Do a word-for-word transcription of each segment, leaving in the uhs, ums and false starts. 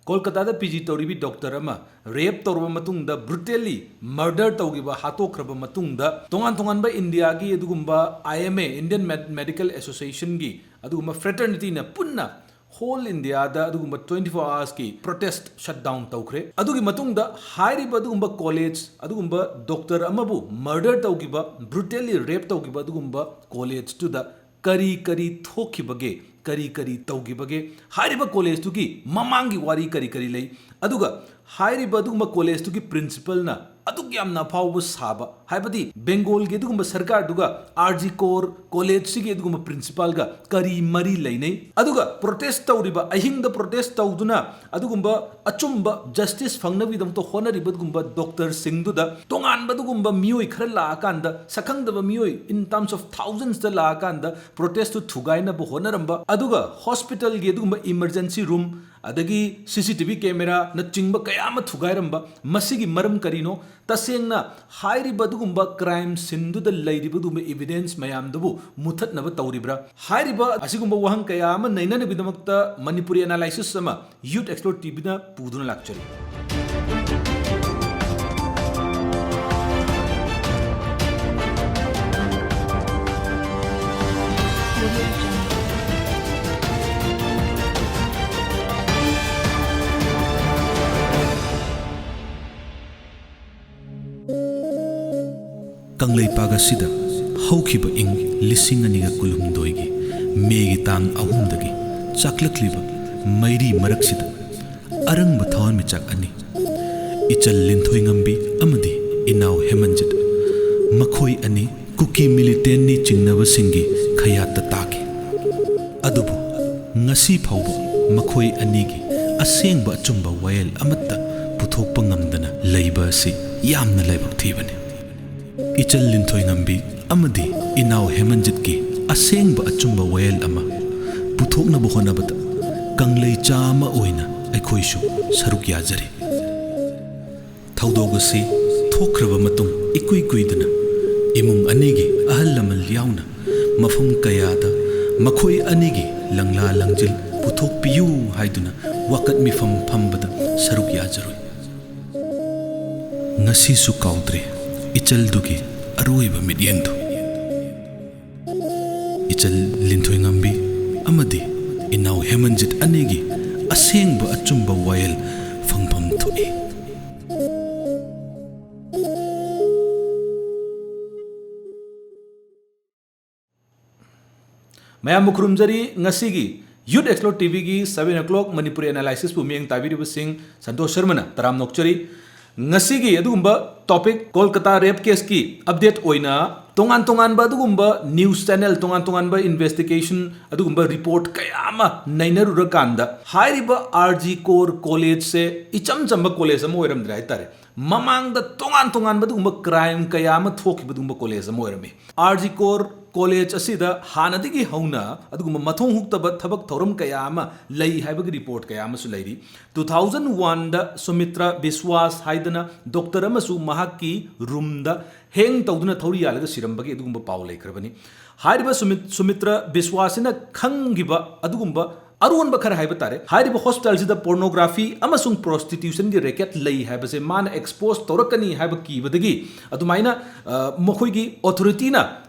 ꯀꯣꯜꯀꯇꯥꯗ P G ꯇꯧꯔꯤꯕꯤ doctor ꯑꯃ ꯔꯦꯞ ꯇꯧꯔꯕ ꯃꯇꯨꯡꯗ, ꯕ꯭ꯔꯨꯇꯦꯂꯤ ꯃꯔꯗꯔ ꯇꯧꯈꯤꯕ, ꯍꯥꯠꯇꯣꯛꯈ꯭ꯔꯕ ꯃꯇꯨꯡꯗ, ꯇꯣꯉꯥꯟ ꯇꯣꯉꯥꯟꯕ ꯏꯟꯗꯤꯌꯥꯒꯤ ꯑꯗꯨꯒꯨꯝꯕ ꯑꯥꯏ ꯑꯦꯝ ꯑꯦ, ꯏꯟꯗꯤꯌꯟ ꯃꯦꯗꯤꯀꯦꯜ ꯑꯦꯁꯣꯁꯤꯌꯦꯁꯟꯒꯤ ꯑꯗꯨꯒꯨꯝꯕ ꯐ꯭ꯔꯦꯇꯔꯅꯤꯇꯤꯅ ꯄꯨꯟꯅ ꯍꯣꯜ ꯏꯟꯗꯤꯌꯥꯗ ꯑꯗꯨꯒꯨꯝꯕ twenty four hours ꯀꯤ protest shutdown ꯇꯧꯈ꯭ꯔꯦ꯫ ꯑꯗꯨꯒꯤ ꯃꯇꯨꯡꯗ ꯍꯥꯏꯔꯤꯕ ꯑꯗꯨꯒꯨꯝꯕ ꯀꯣꯂꯦꯖ, ꯑꯗꯨꯒꯨꯝꯕ ꯗꯣꯛꯇꯔ ꯑꯃꯕꯨ ꯃꯔꯗꯔ ꯇꯧꯈꯤꯕ, ꯕ꯭ꯔꯨꯇꯦꯂꯤ ꯔꯦꯞ ꯇꯧꯈꯤꯕ ꯑꯗꯨꯒꯨꯝꯕ ꯀꯣꯂꯦꯖꯇꯨꯗ ꯀꯔꯤ ꯀꯔꯤ ꯊꯣꯛꯈꯤꯕꯒꯦ, ꯀꯔꯤ ꯀꯔꯤ ꯇꯧꯈꯤꯕꯒꯦ, ꯍꯥꯏꯔꯤꯕ ꯀꯣꯂꯦꯖꯇꯨꯒꯤ ꯃꯃꯥꯡꯒꯤ ꯋꯥꯔꯤ ꯀꯔꯤ ꯀꯔꯤ ꯂꯩ, ꯑꯗꯨꯒ ꯍꯥꯏꯔꯤꯕ ꯑꯗꯨꯒꯨꯝꯕ ꯀꯣꯂꯦꯖꯇꯨꯒꯤ ꯄ꯭ꯔꯤꯟꯁꯤꯄꯜꯅ ꯑꯗꯨꯛ ꯌꯥꯝꯅ ꯑꯐꯥꯎꯕ ꯁꯥꯕ, ꯍꯥꯏꯕꯗꯤ ꯕꯦꯡꯒꯣꯜꯒꯤ ꯑꯗꯨꯒꯨꯝꯕ ꯁꯔꯀꯥꯔꯗꯨꯒ ꯑꯥꯔ ꯖꯤ ꯀꯣꯔ ꯀꯣꯂꯦꯖꯁꯤꯒꯤ ꯑꯗꯨꯒꯨꯝꯕ ꯄ꯭ꯔꯤꯟꯁꯤꯄꯥꯜꯒ ꯀꯔꯤ ꯃꯔꯤ ꯂꯩꯅꯩ? ꯑꯗꯨꯒ ꯄ꯭ꯔꯣꯇꯦꯁ ꯇꯧꯔꯤꯕ, ꯑꯍꯤꯡꯗ ꯄ꯭ꯔꯣꯇꯦꯁ ꯇꯧꯗꯨꯅ ꯑꯗꯨꯒꯨꯝꯕ ꯑꯆꯨꯝꯕ ꯖꯁꯇꯤꯁ ꯐꯪꯅꯕꯒꯤꯗꯃꯛꯇ ꯍꯣꯠꯅꯔꯤꯕ ꯑꯗꯨꯒꯨꯝꯕ ꯗꯣꯛꯇꯔꯁꯤꯡꯗꯨꯗ ꯇꯣꯉꯥꯟꯕ ꯑꯗꯨꯒꯨꯝꯕ ꯃꯤꯑꯣꯏ ꯈꯔ ꯂꯥꯛꯑꯀꯥꯟꯗ, ꯁꯛꯈꯪꯗꯕ ꯃꯤꯑꯣꯏ in terms of thousands ꯇ ꯂꯥꯛꯑꯀꯥꯟꯗ ꯄ꯭ꯔꯣꯇꯦꯁꯇꯨ ꯊꯨꯒꯥꯏꯅꯕ ꯍꯣꯠꯅꯔꯝꯕ, ꯑꯗꯨꯒ ꯍꯣꯁꯄꯤꯇꯥꯜꯒꯤ ꯑꯗꯨꯒꯨꯝꯕ ꯏꯃꯔꯖꯦꯟꯁꯤ ꯔꯨꯝ, ꯑꯗꯒꯤ ꯁꯤ ꯁꯤ ꯇꯤ ꯚꯤ ꯀꯦꯃꯦꯔꯥꯅꯆꯤꯡꯕ ꯀꯌꯥ ꯑꯃ ꯊꯨꯒꯥꯏꯔꯝꯕ, ꯃꯁꯤꯒꯤ ꯃꯔꯝ ꯀꯔꯤꯅꯣ? ꯇꯁꯦꯡꯅ ꯍꯥꯏꯔꯤꯕ ꯑꯗꯨꯒꯨꯝꯕ ꯀ꯭ꯔꯥꯏꯝ ꯁꯤꯟꯗꯨꯗ ꯂꯩꯔꯤꯕ ꯑꯗꯨꯒꯨꯝꯕ ꯏꯚꯤꯗꯦꯟꯁ ꯃꯌꯥꯝꯗꯨꯕꯨ ꯃꯨꯊꯠꯅꯕ ꯇꯧꯔꯤꯕ꯭ꯔꯥ? ꯍꯥꯏꯔꯤꯕ ꯑꯁꯤꯒꯨꯝꯕ ꯋꯥꯍꯪ ꯀꯌꯥ ꯑꯃ ꯅꯩꯅꯅꯕꯒꯤꯗꯃꯛꯇ ꯃꯅꯤꯄꯨꯔꯤ ꯑꯦꯅꯥꯂꯥꯏꯁꯤꯁ ꯑꯃ ꯌꯨꯠ ꯑꯦꯛꯁꯄꯔꯠ ꯇꯤ ꯚꯤꯅ ꯄꯨꯗꯨꯅ ꯂꯥꯛꯆꯔꯤ꯫ ꯀꯪꯂꯩꯄꯥꯛ ꯑꯁꯤꯗ ꯍꯧꯈꯤꯕ ꯏꯪ ꯂꯤꯁꯤꯡ ꯑꯅꯤꯒ ꯀꯨꯟꯍꯨꯝꯗꯣꯏꯒꯤ ꯃꯦꯒꯤ ꯇꯥꯡ ꯑꯍꯨꯝꯗꯒꯤ ꯆꯥꯛꯂꯛꯂꯤꯕ ꯃꯩꯔꯤ ꯃꯔꯛꯁꯤꯗ ꯑꯔꯪꯕ ꯊꯋꯥꯟꯃꯤꯆꯥꯛ ꯑꯅꯤ, ꯏꯆꯜ ꯂꯤꯟꯊꯣꯏꯉꯝꯕꯤ ꯑꯃꯗꯤ ꯏꯅꯥꯎ ꯍꯦꯃꯟꯖꯤꯠ, ꯃꯈꯣꯏ ꯑꯅꯤ ꯀꯨꯀꯤ ꯃꯤꯂꯤꯇꯦꯟꯅꯤ ꯆꯤꯡꯅꯕꯁꯤꯡꯒꯤ ꯈꯌꯥꯠꯇ ꯇꯥꯈꯤ꯫ ꯑꯗꯨꯕꯨ ꯉꯁꯤ ꯐꯥꯎꯕ ꯃꯈꯣꯏ ꯑꯅꯤꯒꯤ ꯑꯁꯦꯡꯕ ꯑꯆꯨꯝꯕ ꯋꯥꯌꯦꯜ ꯑꯃꯠꯇ ꯄꯨꯊꯣꯛꯄ ꯉꯝꯗꯅ ꯂꯩꯕ ꯑꯁꯤ ꯌꯥꯝꯅ ꯂꯥꯏꯕꯛ ꯊꯤꯕꯅꯤ꯫ ꯏꯆꯜ ꯂꯤꯟꯊꯣꯏꯉꯝꯕꯤ ꯑꯃꯗꯤ ꯏꯅꯥꯎ ꯍꯦꯃꯟꯖꯤꯠꯀꯤ ꯑꯁꯦꯡꯕ ꯑꯆꯨꯝꯕ ꯋꯥꯌꯦꯜ ꯑꯃ ꯄꯨꯊꯣꯛꯅꯕ ꯍꯣꯠꯅꯕꯗ ꯀꯪꯂꯩꯆꯥ ꯑꯃ ꯑꯣꯏꯅ ꯑꯩꯈꯣꯏꯁꯨ ꯁꯔꯨꯛ ꯌꯥꯖꯔꯤ꯫ ꯊꯧꯗꯣꯛ ꯑꯁꯤ ꯊꯣꯛꯈ꯭ꯔꯕ ꯃꯇꯨꯡ ꯏꯀꯨꯏ ꯀꯨꯏꯗꯅ ꯏꯃꯨꯡ ꯑꯅꯤꯒꯤ ꯑꯍꯜ ꯂꯃꯟ ꯌꯥꯎꯅ ꯃꯐꯝ ꯀꯌꯥꯗ ꯃꯈꯣꯏ ꯑꯅꯤꯒꯤ ꯂꯪꯂꯥ ꯂꯪꯖꯤꯜ ꯄꯨꯊꯣꯛꯄꯤꯌꯨ ꯍꯥꯏꯗꯨꯅ ꯋꯥꯀꯠ ꯃꯤꯐꯝ ꯐꯝꯕꯗ ꯁꯔꯨꯛ ꯌꯥꯖꯔꯨꯏ꯫ ꯉꯁꯤꯁꯨ ꯀꯥꯎꯗ꯭ꯔꯤ ꯏꯆꯜꯗꯨꯒꯤ ꯑꯔꯣꯏꯕ ꯃꯤꯠꯌꯦꯡꯗꯨ꯫ ꯏꯆꯜ ꯂꯤꯟꯊꯣꯏꯉꯝꯕꯤ ꯑꯃꯗꯤ ꯏꯅꯥꯎ ꯍꯦꯃꯟꯖꯤꯠ ꯑꯅꯤꯒꯤ ꯑꯁꯦꯡꯕ ꯑꯆꯨꯝꯕ ꯋꯥꯌꯦꯜ ꯐꯪꯐꯝ ꯊꯣꯛꯏ꯫ ꯃꯌꯥꯝꯕꯨ ꯈꯨꯔꯨꯝꯖꯔꯤ꯫ ꯉꯁꯤꯒꯤ Youth Explore ꯇꯤꯚꯤꯒꯤ seven o'clock Manipuri analysisꯄꯨ ꯃꯤꯠꯌꯦꯡ ꯇꯥꯕꯤꯔꯤꯕꯁꯤꯡ ꯁꯟꯇꯣꯁ ꯁꯔꯃꯅ ꯇꯔꯥꯝꯅ ꯑꯣꯛꯆꯔꯤ꯫ ꯉꯁꯤꯒꯤ ꯑꯗꯨꯒꯨꯝꯕ topic, ꯀꯣꯜꯀꯇꯥ rape caseꯀꯤ update ꯑꯣꯏꯅ ꯇꯣꯉꯥꯟ ꯇꯣꯉꯥꯟꯕ ꯑꯗꯨꯒꯨꯝꯕ news channel, ꯇꯣꯉꯥꯟ ꯇꯣꯉꯥꯟꯕ investigation, ꯑꯗꯨꯒꯨꯝꯕ report ꯀꯌꯥ ꯑꯃ ꯅꯩꯅꯔꯨꯔꯀꯥꯟꯗ, ꯍꯥꯏꯔꯤꯕ R G Kar collegeꯁꯦ ꯏꯆꯝ ꯆꯝꯕ college ꯑꯃ ꯑꯣꯏꯔꯝꯗ꯭ꯔꯦ ꯍꯥꯏꯇꯥꯔꯦ꯫ ꯃꯃꯥꯡꯗ ꯇꯣꯉꯥꯟ ꯇꯣꯉꯥꯟꯕ ꯑꯗꯨꯒꯨꯝꯕ crime ꯀꯌꯥ ꯑꯃ ꯊꯣꯛꯈꯤꯕ ꯑꯗꯨꯒꯨꯝꯕ college ꯑꯃ ꯑꯣꯏꯔꯝꯃꯤ꯫ R G Kar college ꯑꯁꯤꯗ ꯍꯥꯟꯅꯗꯒꯤ ꯍꯧꯅ ꯑꯗꯨꯒꯨꯝꯕ ꯃꯊꯣꯡ ꯍꯨꯛꯇꯕ ꯊꯕꯛ ꯊꯧꯔꯝ ꯀꯌꯥ ꯑꯃ ꯂꯩ ꯍꯥꯏꯕꯒꯤ report ꯀꯌꯥ ꯑꯃꯁꯨ ꯂꯩꯔꯤ꯫ Two thousand oneꯗ ꯁꯨꯃꯤꯇ꯭ꯔ ꯕꯤꯁ꯭ꯋꯥꯁ ꯍꯥꯏꯗꯅ doctor ꯑꯃꯁꯨ ꯃꯍꯥꯛꯀꯤ roomꯗ hang ꯇꯧꯗꯨꯅ ꯊꯧꯔꯤ ꯌꯥꯜꯂꯒ ꯁꯤꯔꯝꯕꯒꯤ ꯑꯗꯨꯒꯨꯝꯕ ꯄꯥꯎ ꯂꯩꯈ꯭ꯔꯕꯅꯤ꯫ ꯍꯥꯏꯔꯤꯕ ꯁꯨꯃꯤꯠ-, ꯁꯨꯃꯤꯇ꯭ꯔ ꯕꯤꯁ꯭ꯋꯥꯁꯁꯤꯅ ꯈꯪꯈꯤꯕ ꯑꯗꯨꯒꯨꯝꯕ ꯑꯔꯣꯟꯕ ꯈꯔ ꯍꯥꯏꯕ ꯇꯥꯔꯦ, ꯍꯥꯏꯔꯤꯕ hospitalꯁꯤꯗ pornography ꯑꯃꯁꯨꯡ prostitutionꯒꯤ racket ꯂꯩ ꯍꯥꯏꯕꯁꯦ ꯃꯥꯅ expose ꯇꯧꯔꯛꯀꯅꯤ ꯍꯥꯏꯕ ꯀꯤꯕꯗꯒꯤ ꯑꯗꯨꯃꯥꯏꯅ, ꯑ, ꯃꯈꯣꯏꯒꯤ authorityꯅ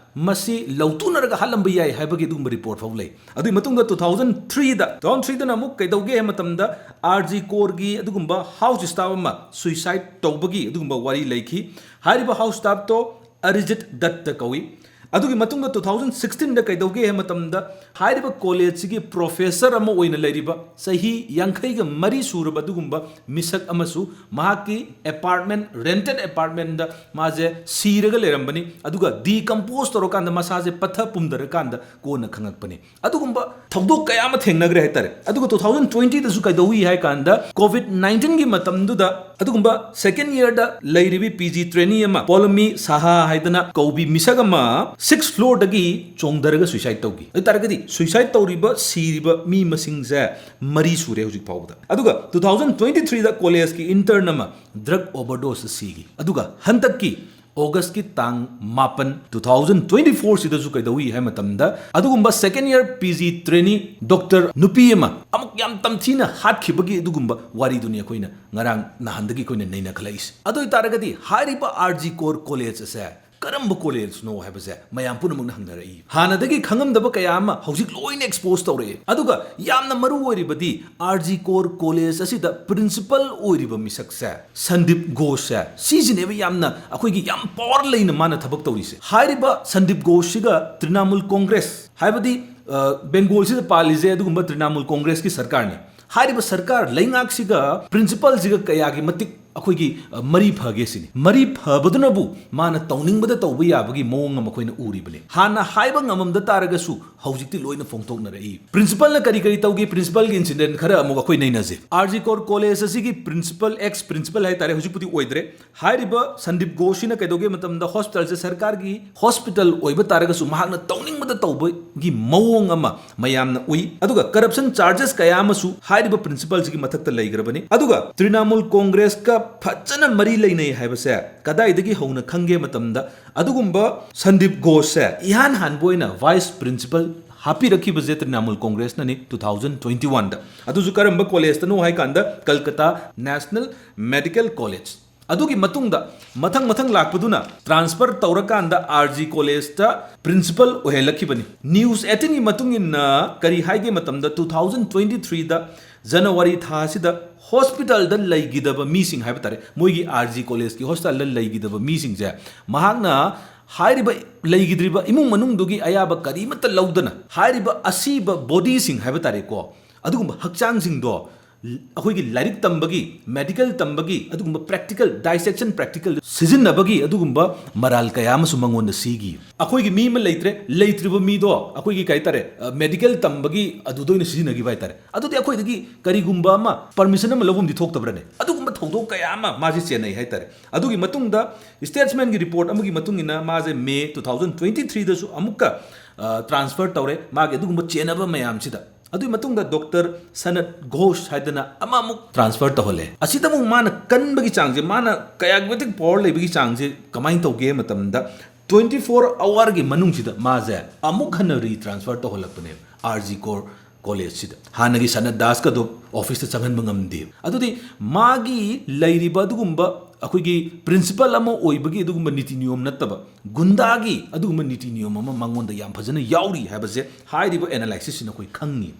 ꯃꯁꯤ ꯂꯧꯊꯨꯅꯔꯒ ꯍꯥꯠꯂꯝꯕ ꯌꯥꯏ ꯍꯥꯏꯕꯒꯤ ꯑꯗꯨꯒꯨꯝꯕ report ꯐꯥꯎ ꯂꯩ꯫ ꯑꯗꯨꯒꯤ ꯃꯇꯨꯡꯗ two thousand threeꯗ, two thousand threeꯗꯅ ꯑꯃꯨꯛ ꯀꯩꯗꯧꯒꯦ ꯍꯥꯏꯕ ꯃꯇꯝꯗ, R G Karꯒꯤ ꯑꯗꯨꯒꯨꯝꯕ house staff ꯑꯃ suicide ꯇꯧꯕꯒꯤ ꯑꯗꯨꯒꯨꯝꯕ ꯋꯥꯔꯤ ꯂꯩꯈꯤ꯫ ꯍꯥꯏꯔꯤꯕ house staffꯇꯣ ꯑꯔꯤꯖꯤꯠ ꯗꯠꯇ ꯀꯧꯏ꯫ ꯑꯗꯨꯒꯤ ꯃꯇꯨꯡꯗ two thousand sixteenꯗ ꯀꯩꯗꯧꯒꯦ ꯍꯥꯏꯕ ꯃꯇꯝꯗ, ꯍꯥꯏꯔꯤꯕ collegeꯁꯤꯒꯤ professor ꯑꯃ ꯑꯣꯏꯅ ꯂꯩꯔꯤꯕ, ꯆꯍꯤ ꯌꯥꯡꯈꯩꯒ ꯃꯔꯤ ꯁꯨꯔꯕ ꯑꯗꯨꯒꯨꯝꯕ ꯃꯤꯁꯛ ꯑꯃꯁꯨ ꯃꯍꯥꯛꯀꯤ apartment, rented apartmentꯗ ꯃꯥꯁꯦ ꯁꯤꯔꯒ ꯂꯩꯔꯝꯕꯅꯤ꯫ ꯑꯗꯨꯒ decompose ꯇꯧꯔꯀꯥꯟꯗ, ꯃꯁꯥꯁꯦ ꯄꯠꯊ ꯄꯨꯝꯊꯔꯀꯥꯟꯗ ꯀꯣꯟꯅ ꯈꯪꯉꯛꯄꯅꯤ꯫ ꯑꯗꯨꯒꯨꯝꯕ ꯊꯧꯗꯣꯛ ꯀꯌꯥ ꯑꯃ ꯊꯦꯡꯅꯈ꯭ꯔꯦ ꯍꯥꯏꯇꯥꯔꯦ꯫ ꯑꯗꯨꯒ two thousand twentyꯗꯁꯨ ꯀꯩꯗꯧꯏ ꯍꯥꯏ ꯀꯥꯟꯗ, COVID nineteenꯒꯤ ꯃꯇꯝꯗꯨꯗ ꯑꯗꯨꯒꯨꯝꯕ second yearꯗ ꯂꯩꯔꯤꯕꯤ P G trainee ꯑꯃ, ꯄꯣꯂꯃꯤ ꯁꯍꯥ ꯍꯥꯏꯗꯅ ꯀꯧꯕꯤ ꯃꯤꯁꯛ ꯑꯃ, sixth floorꯗꯒꯤ ꯆꯣꯡꯊꯔꯒ suicide ꯇꯧꯈꯤ꯫ ꯑꯗꯨ ꯇꯥꯔꯒꯗꯤ suicide ꯇꯧꯔꯤꯕ, ꯁꯤꯔꯤꯕ ꯃꯤ ꯃꯁꯤꯡꯁꯦ ꯃꯔꯤ ꯁꯨꯔꯦ ꯍꯧꯖꯤꯛ ꯐꯥꯎꯕꯗ꯫ ꯑꯗꯨꯒ two thousand twenty threeꯗ collegeꯀꯤ intern ꯑꯃ drug overdose ꯁꯤꯈꯤ꯫ ꯑꯗꯨꯒ ꯍꯟꯗꯛꯀꯤ ꯑꯣꯒꯁꯀꯤ ꯇꯥꯡ ꯃꯥꯄꯟ, two thousand twenty four ꯁꯤꯗꯁꯨ ꯀꯩꯗꯧꯏ ꯍꯥꯏꯕ ꯃꯇꯝꯗ, ꯑꯗꯨꯒꯨꯝꯕ second year P G trainee doctor ꯅꯨꯄꯤ ꯑꯃ ꯑꯃꯨꯛ ꯌꯥꯝ ꯇꯝꯊꯤꯅ ꯍꯥꯠꯈꯤꯕꯒꯤ ꯑꯗꯨꯒꯨꯝꯕ ꯋꯥꯔꯤꯗꯨꯅꯤ ꯑꯩꯈꯣꯏꯅ ꯉꯔꯥꯡ ꯅꯍꯥꯟꯗꯒꯤ ꯑꯩꯈꯣꯏꯅ ꯅꯩꯅꯈꯠꯂꯛꯏꯁꯦ꯫ ꯑꯗꯨ ꯑꯣꯏꯇꯥꯔꯒꯗꯤ ꯍꯥꯏꯔꯤꯕ R G Kar College ꯑꯁꯦ ꯀꯔꯝꯕ ꯀꯣꯂꯦꯖꯅꯣ ꯍꯥꯏꯕꯁꯦ ꯃꯌꯥꯝ ꯄꯨꯝꯅꯃꯛꯅ ꯍꯪꯅꯔꯛꯏ꯫ ꯍꯥꯟꯅꯗꯒꯤ ꯈꯪꯉꯝꯗꯕ ꯀꯌꯥ ꯑꯃ ꯍꯧꯖꯤꯛ ꯂꯣꯏꯅ expose ꯇꯧꯔꯛꯑꯦ꯫ ꯑꯗꯨꯒ ꯌꯥꯝꯅ ꯃꯔꯨ ꯑꯣꯏꯔꯤꯕꯗꯤ, R G Kar College ꯑꯁꯤꯗ principal ꯑꯣꯏꯔꯤꯕ ꯃꯤꯁꯛꯁꯦ, ꯁꯟꯗꯤꯞ ꯘꯣꯁꯁꯦ, ꯁꯤꯁꯤꯅꯦꯕ ꯌꯥꯝꯅ ꯑꯩꯈꯣꯏꯒꯤ ꯌꯥꯝ power ꯂꯩꯅ ꯃꯥꯅ ꯊꯕꯛ ꯇꯧꯔꯤꯁꯦ꯫ ꯍꯥꯏꯔꯤꯕ ꯁꯟꯗꯤꯞ ꯘꯣꯁꯁꯤꯒ ꯇ꯭ꯔꯤꯅꯥꯃꯨꯜ ꯀꯣꯡꯒ꯭ꯔꯦꯁ, ꯍꯥꯏꯕꯗꯤ, ꯑ, ꯕꯦꯡꯒꯣꯜꯁꯤꯗ ꯄꯥꯜꯂꯤꯁꯦ ꯑꯗꯨꯒꯨꯝꯕ ꯇ꯭ꯔꯤꯅꯥꯃꯨꯜ ꯀꯣꯡꯒ꯭ꯔꯦꯁꯀꯤ ꯁꯔꯀꯥꯔꯅꯤ꯫ ꯍꯥꯏꯔꯤꯕ ꯁꯔꯀꯥꯔ ꯂꯩꯉꯥꯛꯁꯤꯒ principalꯁꯤꯒ ꯀꯌꯥꯒꯤ ꯃꯇꯤꯛ ꯑꯩꯈꯣꯏꯒꯤ, ꯑ, ꯃꯔꯤ ꯐꯒꯦ ꯁꯤꯅꯤ꯫ ꯃꯔꯤ ꯐꯕꯗꯨꯅꯕꯨ ꯃꯥꯅ ꯇꯧꯅꯤꯡꯕꯗ ꯇꯧꯕ ꯌꯥꯕꯒꯤ ꯃꯑꯣꯡ ꯑꯃ ꯑꯩꯈꯣꯏꯅ ꯎꯔꯤꯕꯅꯤ꯫ ꯍꯥꯟꯅ ꯍꯥꯏꯕ ꯉꯝꯃꯝꯗ ꯇꯥꯔꯒꯁꯨ ꯍꯧꯖꯤꯛꯇꯤ ꯂꯣꯏꯅ ꯐꯣꯡꯗꯣꯛꯅꯔꯛꯏ꯫ Principalꯅ ꯀꯔꯤ ꯀꯔꯤ ꯇꯧꯒꯦ, principalꯒꯤ incident ꯈꯔ ꯑꯃꯨꯛ ꯑꯩꯈꯣꯏ ꯅꯩꯅꯁꯦ꯫ R G Kar College ꯑꯁꯤꯒꯤ principal, ex principal ꯍꯥꯏꯇꯥꯔꯦ, ꯍꯧꯖꯤꯛꯄꯨꯗꯤ ꯑꯣꯏꯗ꯭ꯔꯦ꯫ ꯍꯥꯏꯔꯤꯕ ꯁꯟꯗꯤꯞ ꯘꯣꯁꯁꯤꯅ ꯀꯩꯗꯧꯒꯦ ꯃꯇꯝꯗ, hospitalꯁꯦ ꯁꯔꯀꯥꯔꯒꯤ hospital ꯑꯣꯏꯕ ꯇꯥꯔꯒꯁꯨ ꯃꯍꯥꯛꯅ ꯇꯧꯅꯤꯡꯕꯗ ꯇꯧꯕꯒꯤ ꯃꯑꯣꯡ ꯑꯃ ꯃꯌꯥꯝꯅ ꯎꯏ꯫ ꯑꯗꯨꯒ corruption charges ꯀꯌꯥ ꯑꯃꯁꯨ ꯍꯥꯏꯔꯤꯕ principalꯁꯤꯒꯤ ꯃꯊꯛꯇ ꯂꯩꯈ꯭ꯔꯕꯅꯤ꯫ ꯑꯗꯨꯒ ꯇ꯭ꯔꯤꯅꯥꯃꯨꯜ ꯀꯣꯡꯒ꯭ꯔꯦꯁꯀ ꯐꯖꯅ ꯃꯔꯤ ꯂꯩꯅꯩ ꯍꯥꯏꯕꯁꯦ ꯀꯗꯥꯏꯗꯒꯤ ꯍꯧꯅ ꯈꯪꯒꯦ ꯃꯇꯝꯗ, ꯑꯗꯨꯒꯨꯝꯕ ꯁꯟꯗꯤꯞ ꯘꯣꯁꯁꯦ ꯏꯍꯥꯟ ꯍꯥꯟꯕ ꯑꯣꯏꯅ vice principal ꯍꯥꯞꯄꯤꯔꯛꯈꯤꯕꯁꯦ Trinamool ꯀꯣꯡꯒ꯭ꯔꯦꯁꯅꯅꯤ two thousand twenty oneꯗ꯫ ꯑꯗꯨꯁꯨ ꯀꯔꯝꯕ ꯀꯣꯂꯦꯖꯇꯅꯣ ꯍꯥꯏ ꯀꯥꯟꯗ, ꯀꯜꯀꯇꯥ National Medical College꯫ ꯑꯗꯨꯒꯤ ꯃꯇꯨꯡꯗ ꯃꯊꯪ ꯃꯊꯪ ꯂꯥꯛꯄꯗꯨꯅ transfer ꯇꯧꯔꯀꯥꯟꯗ R G Collegeꯇ principal ꯑꯣꯏꯍꯜꯂꯛꯈꯤꯕꯅꯤ꯫ News eighteenꯒꯤ ꯃꯇꯨꯡ ꯏꯟꯅ ꯀꯔꯤ ꯍꯥꯏꯒꯦ ꯃꯇꯝꯗ, two thousand twenty threeꯗ January ꯊꯥꯁꯤꯗ hospitalꯗ ꯂꯩꯈꯤꯗꯕ ꯃꯤꯁꯤꯡ ꯍꯥꯏꯕ ꯇꯥꯔꯦ, ꯃꯣꯏꯒꯤ R G Collegeꯀꯤ hospitalꯗ ꯂꯩꯈꯤꯗꯕ ꯃꯤꯁꯤꯡꯁꯦ ꯃꯍꯥꯛꯅ ꯍꯥꯏꯔꯤꯕ ꯂꯩꯈꯤꯗ꯭ꯔꯤꯕ ꯏꯃꯨꯡ ꯃꯅꯨꯡꯗꯨꯒꯤ ꯑꯌꯥꯕ ꯀꯔꯤꯃꯠꯇ ꯂꯧꯗꯅ ꯍꯥꯏꯔꯤꯕ ꯑꯁꯤꯕ bodyꯁꯤꯡ ꯍꯥꯏꯕ ꯇꯥꯔꯦꯀꯣ, ꯑꯗꯨꯒꯨꯝꯕ ꯍꯛꯆꯥꯡꯁꯤꯡꯗꯣ ꯑꯩꯈꯣꯏꯒꯤ ꯂꯥꯏꯔꯤꯛ ꯇꯝꯕꯒꯤ, medical ꯇꯝꯕꯒꯤ, ꯑꯗꯨꯒꯨꯝꯕ practical, dissection practical ꯁꯤꯖꯤꯟꯅꯕꯒꯤ ꯑꯗꯨꯒꯨꯝꯕ ꯃꯔꯥꯜ ꯀꯌꯥ ꯑꯃꯁꯨ ꯃꯉꯣꯟꯗ ꯁꯤꯈꯤ꯫ ꯑꯩꯈꯣꯏꯒꯤ ꯃꯤ ꯑꯃ ꯂꯩꯇ꯭ꯔꯦ, ꯂꯩꯇ꯭ꯔꯤꯕ ꯃꯤꯗꯣ ꯑꯩꯈꯣꯏꯒꯤ ꯀꯩ ꯍꯥꯏꯇꯥꯔꯦ, medical ꯇꯝꯕꯒꯤ ꯑꯗꯨꯗ ꯑꯣꯏꯅ ꯁꯤꯖꯤꯟꯅꯈꯤꯕ ꯍꯥꯏꯇꯥꯔꯦ꯫ ꯑꯗꯨꯗꯤ ꯑꯩꯈꯣꯏꯗꯒꯤ ꯀꯔꯤꯒꯨꯝꯕ ꯑꯃ permission ꯑꯃ ꯂꯧꯐꯝꯗꯤ ꯊꯣꯛꯇꯕ꯭ꯔꯅꯦ? ꯑꯗꯨꯒꯨꯝꯕ ꯊꯧꯗꯣꯛ ꯀꯌꯥ ꯑꯃ ꯃꯥꯁꯤ ꯆꯦꯟꯅꯩ ꯍꯥꯏꯇꯥꯔꯦ꯫ ꯑꯗꯨꯒꯤ ꯃꯇꯨꯡꯗ statesmanꯒꯤ report ꯑꯃꯒꯤ ꯃꯇꯨꯡ ꯏꯟꯅ ꯃꯥꯁꯦ May two thousand twenty threeꯗꯁꯨ ꯑꯃꯨꯛꯀ, ꯑ, transfer ꯇꯧꯔꯦ꯫ ꯃꯥꯒꯤ ꯑꯗꯨꯒꯨꯝꯕ ꯆꯦꯟꯅꯕ ꯃꯌꯥꯝꯁꯤꯗ ꯑꯗꯨꯒꯤ ꯃꯇꯨꯡꯗ ꯗꯣꯛꯇꯔ ꯁꯅꯠ ꯘꯣꯁ ꯍꯥꯏꯗꯅ ꯑꯃꯃꯨꯛ ꯇ꯭ꯔꯥꯟꯁꯐꯔ ꯇꯧꯍꯜꯂꯦ꯫ ꯑꯁꯤꯗ ꯑꯃꯨꯛ ꯃꯥꯅ ꯀꯟꯕꯒꯤ ꯆꯥꯡꯁꯦ, ꯃꯥꯅ ꯀꯌꯥꯒꯤ ꯃꯇꯤꯛ ꯄꯋꯥꯔ ꯂꯩꯕꯒꯤ ꯆꯥꯡꯁꯦ ꯀꯃꯥꯏꯅ ꯇꯧꯒꯦ ꯍꯥꯏꯕ ꯃꯇꯝꯗ, ꯇ꯭ꯋꯦꯟꯇꯤ ꯐꯣꯔ ꯑꯋꯥꯔꯒꯤ ꯃꯅꯨꯡꯁꯤꯗ ꯃꯥꯁꯦ ꯑꯃꯨꯛ ꯍꯟꯅ ꯔꯤ ꯇ꯭ꯔꯥꯟꯁꯐꯔ ꯇꯧꯍꯜꯂꯛꯄꯅꯦꯕ ꯑꯥꯔ ꯖꯤ ꯀꯣꯔ ꯀꯣꯂꯦꯖꯁꯤꯗ꯫ ꯍꯥꯟꯅꯒꯤ ꯁꯅꯠ ꯗꯥꯁꯀꯗꯣ ꯑꯣꯐꯤꯁꯇ ꯆꯪꯍꯟꯕ ꯉꯝꯗꯦ꯫ ꯑꯗꯨꯗꯤ ꯃꯥꯒꯤ ꯂꯩꯔꯤꯕ ꯑꯗꯨꯒꯨꯝꯕ ꯑꯩꯈꯣꯏꯒꯤ ꯄ꯭ꯔꯤꯟꯁꯤꯄꯜ ꯑꯃ ꯑꯣꯏꯕꯒꯤ ꯑꯗꯨꯒꯨꯝꯕ ꯅꯤꯇꯤ ꯅꯤꯌꯣꯝ ꯅꯠꯇꯕ, ꯒꯨꯟꯗꯥꯒꯤ ꯑꯗꯨꯒꯨꯝꯕ ꯅꯤꯇꯤ ꯅꯤꯌꯣꯝ ꯑꯃ ꯃꯉꯣꯟꯗ ꯌꯥꯝ ꯐꯖꯅ ꯌꯥꯎꯔꯤ ꯍꯥꯏꯕꯁꯦ ꯍꯥꯏꯔꯤꯕ ꯑꯦꯅꯥꯂꯥꯏꯁꯤꯁꯁꯤꯅ ꯑꯩꯈꯣꯏ ꯈꯪꯉꯤ꯫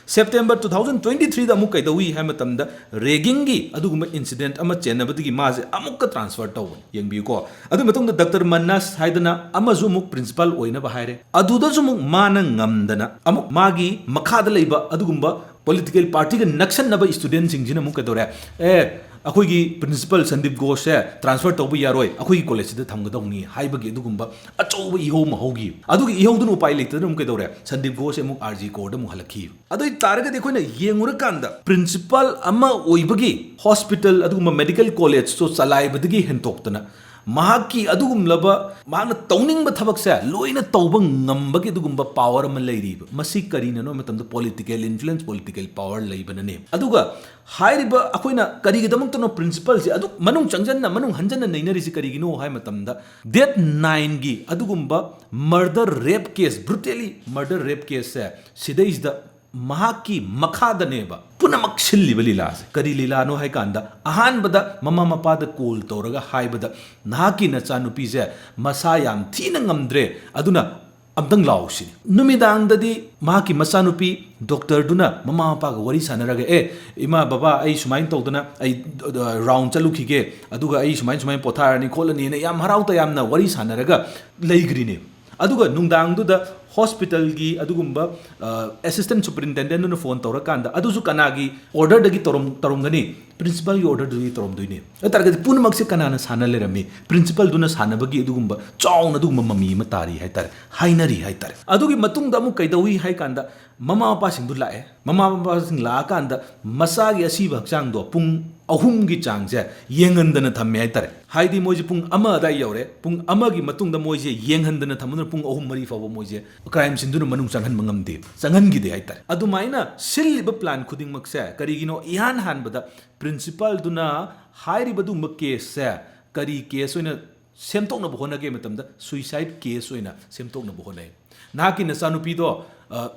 ꯁꯦꯞꯇꯦꯝꯕꯔ ꯇꯨ ꯊꯥꯎꯖꯟ ꯇ꯭ꯋꯦꯟꯇꯤ ꯊ꯭ꯔꯤꯗ ꯑꯃꯨꯛ ꯀꯩꯗꯧꯏ ꯍꯥꯏꯕ ꯃꯇꯝꯗ, ꯔꯦꯒꯤꯡꯒꯤ ꯑꯗꯨꯒꯨꯝꯕ ꯏꯟꯁꯤꯗꯦꯟꯠ ꯑꯃ ꯆꯦꯟꯅꯕꯗꯒꯤ ꯃꯥꯁꯦ ꯑꯃꯨꯛꯀ ꯇ꯭ꯔꯥꯟꯁꯐꯔ ꯇꯧꯕꯅꯤ꯫ ꯌꯦꯡꯕꯤꯌꯨꯀꯣ꯫ ꯑꯗꯨ ꯃꯇꯨꯡꯗ ꯗꯥꯛꯇꯔ ꯃꯅꯥꯁ ꯍꯥꯏꯗꯅ ꯑꯃꯁꯨ ꯑꯃꯨꯛ ꯄ꯭ꯔꯤꯟꯁꯤꯄꯥꯜ ꯑꯣꯏꯅꯕ ꯍꯥꯏꯔꯦ꯫ ꯑꯗꯨꯗꯁꯨ ꯑꯃꯨꯛ ꯃꯥꯅ ꯉꯝꯗꯅ ꯑꯃꯨꯛ ꯃꯥꯒꯤ ꯃꯈꯥꯗ ꯂꯩꯕ ꯑꯗꯨꯒꯨꯝꯕ ꯄꯣꯂꯤꯇꯤꯀꯦꯜ ꯄꯥꯔꯇꯤꯒ ꯅꯛꯁꯟꯅꯕ ꯁ꯭ꯇꯨꯗꯦꯟꯠꯁꯤꯡꯁꯤꯅ ꯑꯃꯨꯛ ꯀꯩꯗꯧꯔꯦ? "ꯑꯦ, ꯑꯩꯈꯣꯏꯒꯤ ꯄ꯭ꯔꯤꯟꯁꯤꯄꯥꯜ ꯁꯟꯗꯤꯞ ꯘꯣꯁꯁꯦ ꯇ꯭ꯔꯥꯟꯁꯐꯔ ꯇꯧꯕ ꯌꯥꯔꯣꯏ, ꯑꯩꯈꯣꯏꯒꯤ ꯀꯣꯂꯦꯖꯁꯤꯗ ꯊꯝꯒꯗꯧꯅꯤ" ꯍꯥꯏꯕꯒꯤ ꯑꯗꯨꯒꯨꯝꯕ ꯑꯆꯧꯕ ꯏꯍꯧ ꯑꯃ ꯍꯧꯈꯤ꯫ ꯑꯗꯨꯒꯤ ꯏꯍꯧꯗꯨꯅ ꯎꯄꯥꯏ ꯂꯩꯇꯗꯅ ꯑꯃꯨꯛ ꯀꯩꯗꯧꯔꯦ? ꯁꯟꯗꯤꯞ ꯘꯣꯁꯁꯦ ꯑꯃꯨꯛ ꯑꯥꯔ ꯖꯤ ꯀꯣꯔꯗ ꯑꯃꯨꯛ ꯍꯜꯂꯛꯈꯤ꯫ ꯑꯗꯨ ꯑꯣꯏ ꯇꯥꯔꯒꯗꯤ ꯑꯩꯈꯣꯏꯅ ꯌꯦꯡꯉꯨꯔꯀꯥꯟꯗ ꯄ꯭ꯔꯤꯟꯁꯤꯄꯥꯜ ꯑꯃ ꯑꯣꯏꯕꯒꯤ ꯍꯣꯁꯄꯤꯇꯥꯜ ꯑꯗꯨꯒꯨꯝꯕ ꯃꯦꯗꯤꯀꯦꯜ ꯀꯣꯂꯦꯖꯇꯣ ꯆꯂꯥꯏꯕꯗꯒꯤ ꯍꯦꯟꯗꯣꯛꯇꯅ ꯃꯍꯥꯛꯀꯤ ꯑꯗꯨꯒꯨꯝꯂꯕ ꯃꯍꯥꯛꯅ ꯇꯧꯅꯤꯡꯕ ꯊꯕꯛꯁꯦ ꯂꯣꯏꯅ ꯇꯧꯕ ꯉꯝꯕꯒꯤ ꯑꯗꯨꯒꯨꯝꯕ ꯄꯥꯋꯔ ꯑꯃ ꯂꯩꯔꯤꯕ꯫ ꯃꯁꯤ ꯀꯔꯤꯅꯅꯣ ꯍꯥꯏꯕ ꯃꯇꯝꯗ ꯄꯣꯂꯤꯇꯤꯀꯦꯜ ꯏꯟꯐ꯭ꯂꯨꯌꯦꯟꯁ, ꯄꯣꯂꯤꯇꯤꯀꯦꯜ ꯄꯥꯋꯔ ꯂꯩꯕꯅꯅꯦ꯫ ꯑꯗꯨꯒ ꯍꯥꯏꯔꯤꯕ ꯑꯩꯈꯣꯏꯅ ꯀꯔꯤꯒꯤꯗꯃꯛꯇꯅꯣ ꯄ꯭ꯔꯤꯟꯁꯤꯄꯜꯁꯤ ꯑꯗꯨꯛ ꯃꯅꯨꯡ ꯆꯪꯁꯤꯟꯅ, ꯃꯅꯨꯡ ꯍꯟꯖꯟꯅ ꯅꯩꯅꯔꯤꯁꯤ ꯀꯔꯤꯒꯤꯅꯣ ꯍꯥꯏꯕ ꯃꯇꯝꯗ, ꯗꯦꯠ ꯅꯥꯏꯟꯒꯤ ꯑꯗꯨꯒꯨꯝꯕ ꯃꯔꯗꯔ ꯔꯦꯞ ꯀꯦꯁ, ꯕ꯭ꯔꯨꯇꯦꯂꯤ ꯃꯔꯗꯔ ꯔꯦꯞ ꯀꯦꯁꯁꯦ ꯁꯤꯗꯩꯁꯤꯗ ꯃꯍꯥꯛꯀꯤ ꯃꯈꯥꯗꯅꯦꯕ ꯄꯨꯝꯅꯃꯛ ꯁꯤꯜꯂꯤꯕ ꯂꯤꯂꯥꯁꯦ꯫ ꯀꯔꯤ ꯂꯤꯂꯥꯅꯣ ꯍꯥꯏ ꯀꯥꯟꯗ, ꯑꯍꯥꯟꯕꯗ ꯃꯃꯥ ꯃꯄꯥꯗ ꯀꯣꯜ ꯇꯧꯔꯒ ꯍꯥꯏꯕꯗ, "ꯅꯍꯥꯛꯀꯤ ꯅꯆꯥꯅꯨꯄꯤꯁꯦ ꯃꯁꯥ ꯌꯥꯝ ꯊꯤꯅ ꯉꯝꯗ꯭ꯔꯦ, ꯑꯗꯨꯅ ꯑꯝꯇꯪ ꯂꯥꯛꯑꯣ" ꯁꯤꯅꯤ꯫ ꯅꯨꯃꯤꯗꯥꯡꯗꯗꯤ ꯃꯍꯥꯛꯀꯤ ꯃꯆꯥꯅꯨꯄꯤ ꯗꯣꯛꯇꯔꯗꯨꯅ ꯃꯃꯥ ꯃꯄꯥꯒ ꯋꯥꯔꯤ ꯁꯥꯟꯅꯔꯒ, "ꯑꯦ, ꯏꯃꯥ ꯕꯕꯥ, ꯑꯩ ꯁꯨꯃꯥꯏꯅ ꯇꯧꯗꯅ ꯑꯩ, ꯑ, ꯔꯥꯎꯟ ꯆꯠꯂꯨꯈꯤꯒꯦ, ꯑꯗꯨꯒ ꯑꯩ ꯁꯨꯃꯥꯏꯅ ꯁꯨꯃꯥꯏꯅ ꯄꯣꯊꯥꯔꯅꯤ ꯈꯣꯠꯂꯅꯤꯅ" ꯌꯥꯝ ꯍꯔꯥꯎ ꯇꯌꯥꯝꯅ ꯋꯥꯔꯤ ꯁꯥꯟꯅꯔꯒ ꯂꯩꯈ꯭ꯔꯤꯅꯦ꯫ ꯑꯗꯨꯒ ꯅꯨꯡꯗꯥꯡꯗꯨꯗ ꯍꯣꯁꯄꯤꯇꯥꯜꯒꯤ ꯑꯗꯨꯒꯨꯝꯕ, ꯑ, ꯑꯦꯁꯤꯁꯇꯦꯟꯠ ꯁꯨꯄꯔꯤꯟꯇꯦꯟꯗꯦꯟꯠꯅ ꯐꯣꯟ ꯇꯧꯔꯀꯥꯟꯗ, "ꯑꯗꯨꯁꯨ ꯀꯅꯥꯒꯤ ꯑꯣꯔꯗꯔꯗꯒꯤ ꯇꯧꯔꯝ-, ꯇꯧꯔꯝꯒꯅꯤ?" ꯄ꯭ꯔꯤꯟꯁꯤꯄꯥꯜꯒꯤ ꯑꯣꯔꯗꯔꯗꯒꯤ ꯇꯧꯔꯝꯗꯣꯏꯅꯦ꯫ ꯑꯗꯨ ꯇꯥꯔꯒꯗꯤ ꯄꯨꯝꯅꯃꯛꯁꯦ ꯀꯅꯥꯅ ꯁꯥꯟꯅ ꯂꯩꯔꯝꯃꯤ? ꯄ꯭ꯔꯤꯟꯁꯤꯄꯥꯜꯗꯨꯅ ꯁꯥꯟꯅꯕꯒꯤ ꯑꯗꯨꯒꯨꯝꯕ ꯆꯥꯎꯅ ꯑꯗꯨꯒꯨꯝꯕ ꯃꯃꯤ ꯑꯃ ꯇꯥꯔꯤ ꯍꯥꯏꯇꯥꯔꯦ, ꯍꯥꯏꯅꯔꯤ ꯍꯥꯏꯇꯥꯔꯦ꯫ ꯑꯗꯨꯒꯤ ꯃꯇꯨꯡꯗ ꯑꯃꯨꯛ ꯀꯩꯗꯧꯏ ꯍꯥꯏ ꯀꯥꯟꯗ, ꯃꯃꯥ ꯃꯄꯥꯁꯤꯡꯗꯨ ꯂꯥꯛꯑꯦ꯫ ꯃꯃꯥ ꯃꯄꯥꯁꯤꯡ ꯂꯥꯛꯑꯀꯥꯟꯗ ꯃꯆꯥꯒꯤ ꯑꯁꯤꯕ ꯍꯛꯆꯥꯡꯗꯣ ꯄꯨꯡ ꯑꯍꯨꯝꯒꯤ ꯆꯥꯡꯁꯦ ꯌꯦꯡꯍꯟꯗꯅ ꯊꯝꯃꯦ ꯍꯥꯏꯇꯥꯔꯦ꯫ ꯍꯥꯏꯗꯤ ꯃꯣꯏꯁꯦ ꯄꯨꯡ ꯑꯃ ꯑꯗꯥꯏ ꯌꯧꯔꯦ, ꯄꯨꯡ ꯑꯃꯒꯤ ꯃꯇꯨꯡꯗ ꯃꯣꯏꯁꯦ ꯌꯦꯡꯍꯟꯗꯅ ꯊꯝꯕꯗꯨꯅ ꯄꯨꯡ ꯑꯍꯨꯝ ꯃꯔꯤ ꯐꯥꯎꯕ ꯃꯣꯏꯁꯦ ꯀ꯭ꯔꯥꯏꯝ ꯁꯤꯟꯗꯨꯅ ꯃꯅꯨꯡ ꯆꯪꯍꯟꯕ ꯉꯝꯗꯦ, ꯆꯪꯍꯟꯈꯤꯗꯦ ꯍꯥꯏꯇꯥꯔꯦ꯫ ꯑꯗꯨꯃꯥꯏꯅ ꯁꯤꯜꯂꯤꯕ ꯄ꯭ꯂꯥꯟ ꯈꯨꯗꯤꯡꯃꯛꯁꯦ ꯀꯔꯤꯒꯤꯅꯣ? ꯏꯍꯥꯟ ꯍꯥꯟꯕꯗ ꯄ꯭ꯔꯤꯟꯁꯤꯄꯥꯜꯗꯨꯅ ꯍꯥꯏꯔꯤꯕ ꯑꯗꯨꯒꯨꯝꯕ ꯀꯦꯁꯁꯦ ꯀꯔꯤ ꯀꯦꯁ ꯑꯣꯏꯅ ꯁꯦꯝꯗꯣꯛꯅꯕ ꯍꯣꯠꯅꯒꯦ ꯃꯇꯝꯗ ꯁꯨꯏꯁꯥꯏꯠ ꯀꯦꯁ ꯑꯣꯏꯅ ꯁꯦꯝꯗꯣꯛꯅꯕ ꯍꯣꯠꯅꯩ꯫ ꯅꯍꯥꯛꯀꯤ ꯅꯆꯥꯅꯨꯄꯤꯗꯣ, ꯑ,